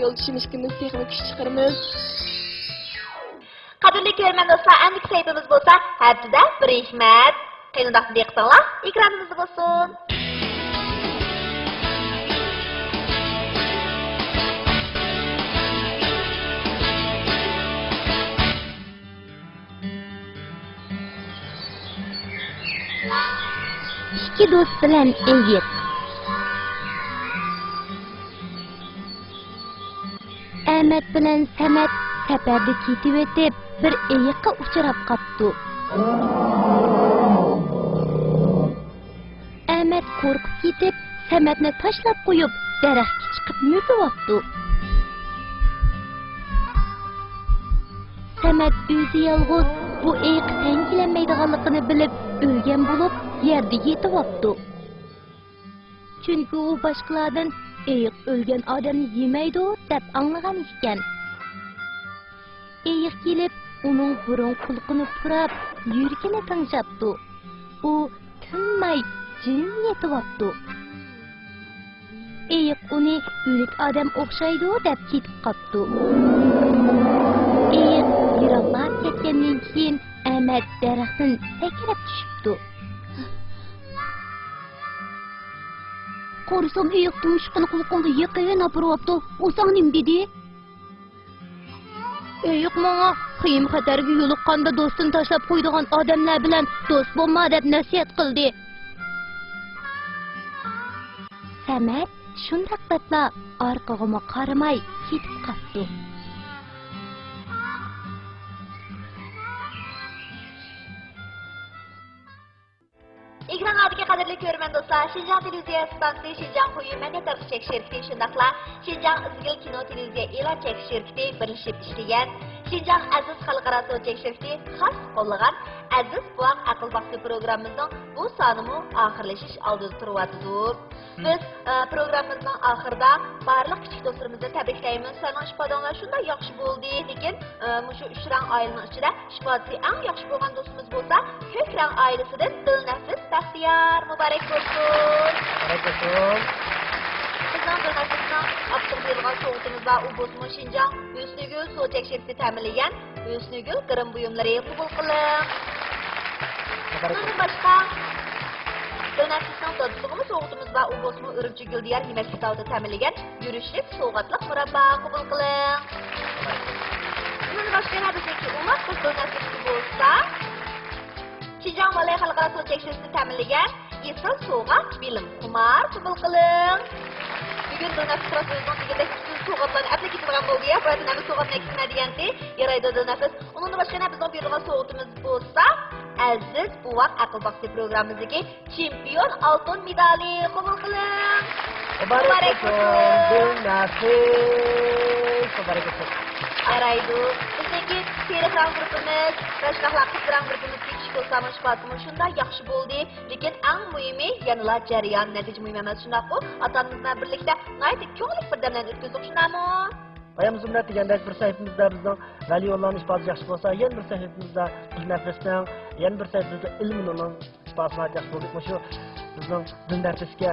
يولدىشىم ئىككىمىز تېخىمۇ كۈچ چىقىرىمىز. قەدىرلىك كۆرۈرمەن دوستلار، ئەمدىكى سەھىپىمىز بولسا ھەپتىدە بىر ھېكمەت. قېنى ئۇنداقتا دىققىتىڭلار ئېكرانىمىزدا بولسۇن. ئىككى دوست بىلەن ئېيىق. ئەمەت بىلەن سەمەت سەپەردە كېتىۋېتىپ، بىر ئېيىققا ئۇچراپ قاپتۇ. ئەمەت قورقۇپ كېتىپ، سەمەتنى تاشلاپ قويۇپ، دەرەخكە چىقىپ مۆكۈۋاپتۇ. سەمەت ئۆزى يالغۇز بۇ ئېيىققا تەڭ كېلەلمەيدىغانلىقىنى بىلىپ، ئۆلگەن بولۇپ، يەردە يېتىۋاپتۇ. چۈنكى ئۇ باشقىلاردىن ئېيىق ئۆلگەن ئادەمنى يېمەيدۇ، دەپ ئاڭلىغان ئىكەن. ئېيىق كېلىپ، ئۇنىڭ بۇرۇن قۇلىقىنى پۇراپ، يۈرىكىنى تىڭشاپتۇ. ئۇ تىنماي جىم يېتىۋاپتۇ. ئېيىق ئۇنى ئۆلۈك ئادەم ئوخشايدۇ، دەپ كېتىپ قاپتۇ. ئېيىق يىراقلاپ كەتكەندىن كېيىن، ئەمەت دەرەختىن سەكرەپ چۈشۈپتۇ. قورسام ئېيىق تۇمشۇقىنى قۇلىقىڭغا يېقىن ئاپىرىۋاپتۇ. ئۇ ساڭا نېمە دېدى؟ ئېيىق ماڭا خېيىم-خەتەرگە يولۇققاندا دوستىنى تاشلاپ قويىدىغان ئادەملەر بىلەن دوست بولما دەپ نەسىھەت قىلدى. سەمەت شۇنداق دەپلا ئارقىغىمۇ قارىماي كېتىپ قاپتۇ. ئېكرانلاردىكى قەدىرلىك كۆرۈرمەن دوستلار، شىنجاڭ تېلېۋىزىيە ئىستانسىسى، شىنجاڭ قويۇن مەدەنىيەت تارقىتىش چەكلىك شىركىتى، شۇنداقلا شىنجاڭ ئىزگىل كىنو تېلېۋىزىيە ئېلان چەكلىك شىركىتى بىرلىشىپ ئىشلىگەن، شىنجاڭ ئەزىز خەلقئارا سودا چەكلىك شىركىتى خاس قوللىغان ئەزىز بوۋاق ئەقىل باقسا پروگراممىمىزنىڭ بۇ سانىمۇ ئاخىرلىشىش ئالدىدا تۇرۇۋاتىدۇ. بىز، ئە، پروگراممىمىزنىڭ ئاخىرىدا بارلىق كىچىك دوستلىرىمىزنى تەبرىكلەيمىز. سىلەرنىڭ ئىپادىڭلار شۇنداق ياخشى بولدى، لېكىن، ئە، مۇشۇ ئۈچ رەڭ ئائىلىنىڭ ئىچىدە ئىپادىسى ئەڭ ياخشى بولغان دوستىمىز بولسا، كۆك رەڭ ئائىلىسىدىن دىلنەفىس بەختىيار. مۇبارەك بولسۇن! مۇبارەك بولسۇن! بىزنىڭ دىلنەفىسنىڭ ئاپتىغا بېرىدىغان سوۋغىتىمىز بار، ئۇ بولسىمۇ شىنجاڭ ھۆسنىگۈل سودا چەكلىك شىركىتى تەمىنلىگەن ھۆسنىگۈل گىرىم بۇيۇملىرى قوبۇل قىلىڭ. مۇبارەك بولسۇن. بۇنىڭدىن باشقا، دۆنەسىزنىڭ دادىسىغىمۇ سوۋغىتىمىز بار، ئۇ بولسىمۇ ئۈرۈمچى گۈلدىيار يېمەكلىك زاۋۇتى تەمىنلىگەن يۈرۈشلۈك سوۋغاتلىق مۇراببا قوبۇل قىلىڭ. بۇنىڭدىن باشقا يەنە بىزنىڭكى ئوماق بىر دۆنەسىزى بولسا، شىنجاڭ ۋالەي خەلقئارا سودا چەكلىك شىركىتى تەمىنلىگەن ئېسىل سوۋغا بىلىم خۇمار قوبۇل قىلىڭ. بۈگۈن دىلنەپىس راست ئۆزىنىڭ دېگەندەك پۈتۈن سوۋغاتلارنى ئەپلا كېتىدىغان بولدى يا، بۇ يەردىن ھەممە سوۋغاتنى ئەكىتمە دېگەنتى. يارايدۇ دىلنەپىس. ئۇنىڭدىن باشقا يەنە بىزنىڭ بېرىدىغان سوۋغىتىمىز بولسا، ئەزىز بوۋاق ئەقىل باقسا پروگراممىمىزدىكى چېمپىيون ئالتۇن مېدالى قوبۇل قىلىڭ. مۇبارەك مۇبارەك بولسۇن، بولسۇن. دىلنەپىس. مۇبارەك بولسۇن. يارايدۇ. بىزنىڭكى سېرىق رەڭ گۇرۇپپىمىز، رەشناقلار قىپقىرەڭ گۇرۇپپىمىزدىكى كىچىك دوستلارمۇ ئىپادىسىمۇ شۇنداق ياخشى بولدى. لېكىن ئەڭ مۇھىمى يەنىلا جەريان، نەتىجە مۇھىم ئەمەس، شۇنداققۇ؟ ئاتا-ئانىمىز بىلەن بىرلىكتە ناھايىتى كۆڭۈللۈك بىر دەملەرنى ئۆتكۈزدۇق، شۇنداقمۇ؟ بايام زۇمرەت دېگەندەك، بىر سەھىپىمىزدە بىزنىڭ ۋەلىيۇللانىڭ ئىپادىسى ياخشى بولسا، يەنە بىر سەھىپىمىزدە دىلنەپىسنىڭ، يەنە بىر سەھىپىمىزدە ئىلمىنۇرنىڭ ئىپادىسى ناھايىتى ياخشى بولدى. مۇشۇ بىزنىڭ دىلنەپىسكە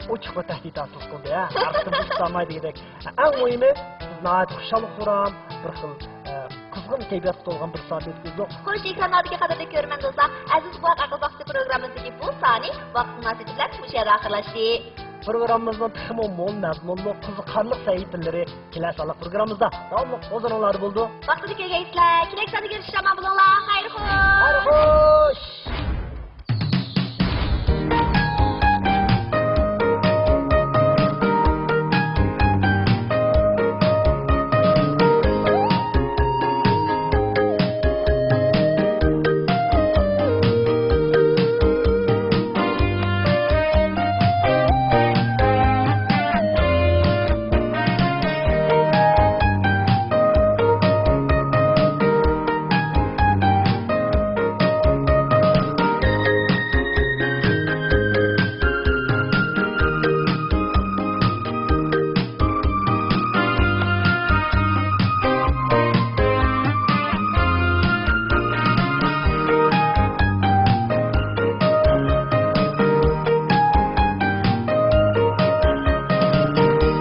ئوچۇق بىر تەھدىت ھاسىل قىلدى، ھە؟ ھەر قېتىم بىز تۇتالماي دېگۈدەك. ئەڭ مۇھىمى، بىز ناھايىتى خۇشال-خۇرام، بىر خىل، ئە، قىزغىن كەيپىياتتا تولغان بىر سائەت ئۆتكۈزدۇق. خوش، ئېكرانلاردىكى قەدىرلىك كۆرۈرمەن دوستلار، ئەزىز بوۋاق ئەقىل باقسا پروگراممىمىزدىكى بۇ سانى ۋاقىت مۇناسىۋىتى بىلەن مۇشۇ يەردە ئاخىرلاشتى. پروگراممىمىزنىڭ تېخىمۇ مول مەزمۇنلۇق، قىزىقارلىق سەھىپىلىرى كېلەر سانلىق پروگراممىمىزدا داۋاملىق ھۇزۇرۇڭلاردا بولىدۇ. ۋاقتىدا كۆرگەيسىلەر. كېلەر ساندا كۆرۈشكىچە ئامان بولۇڭلار. خەير خوش. خەير خوش.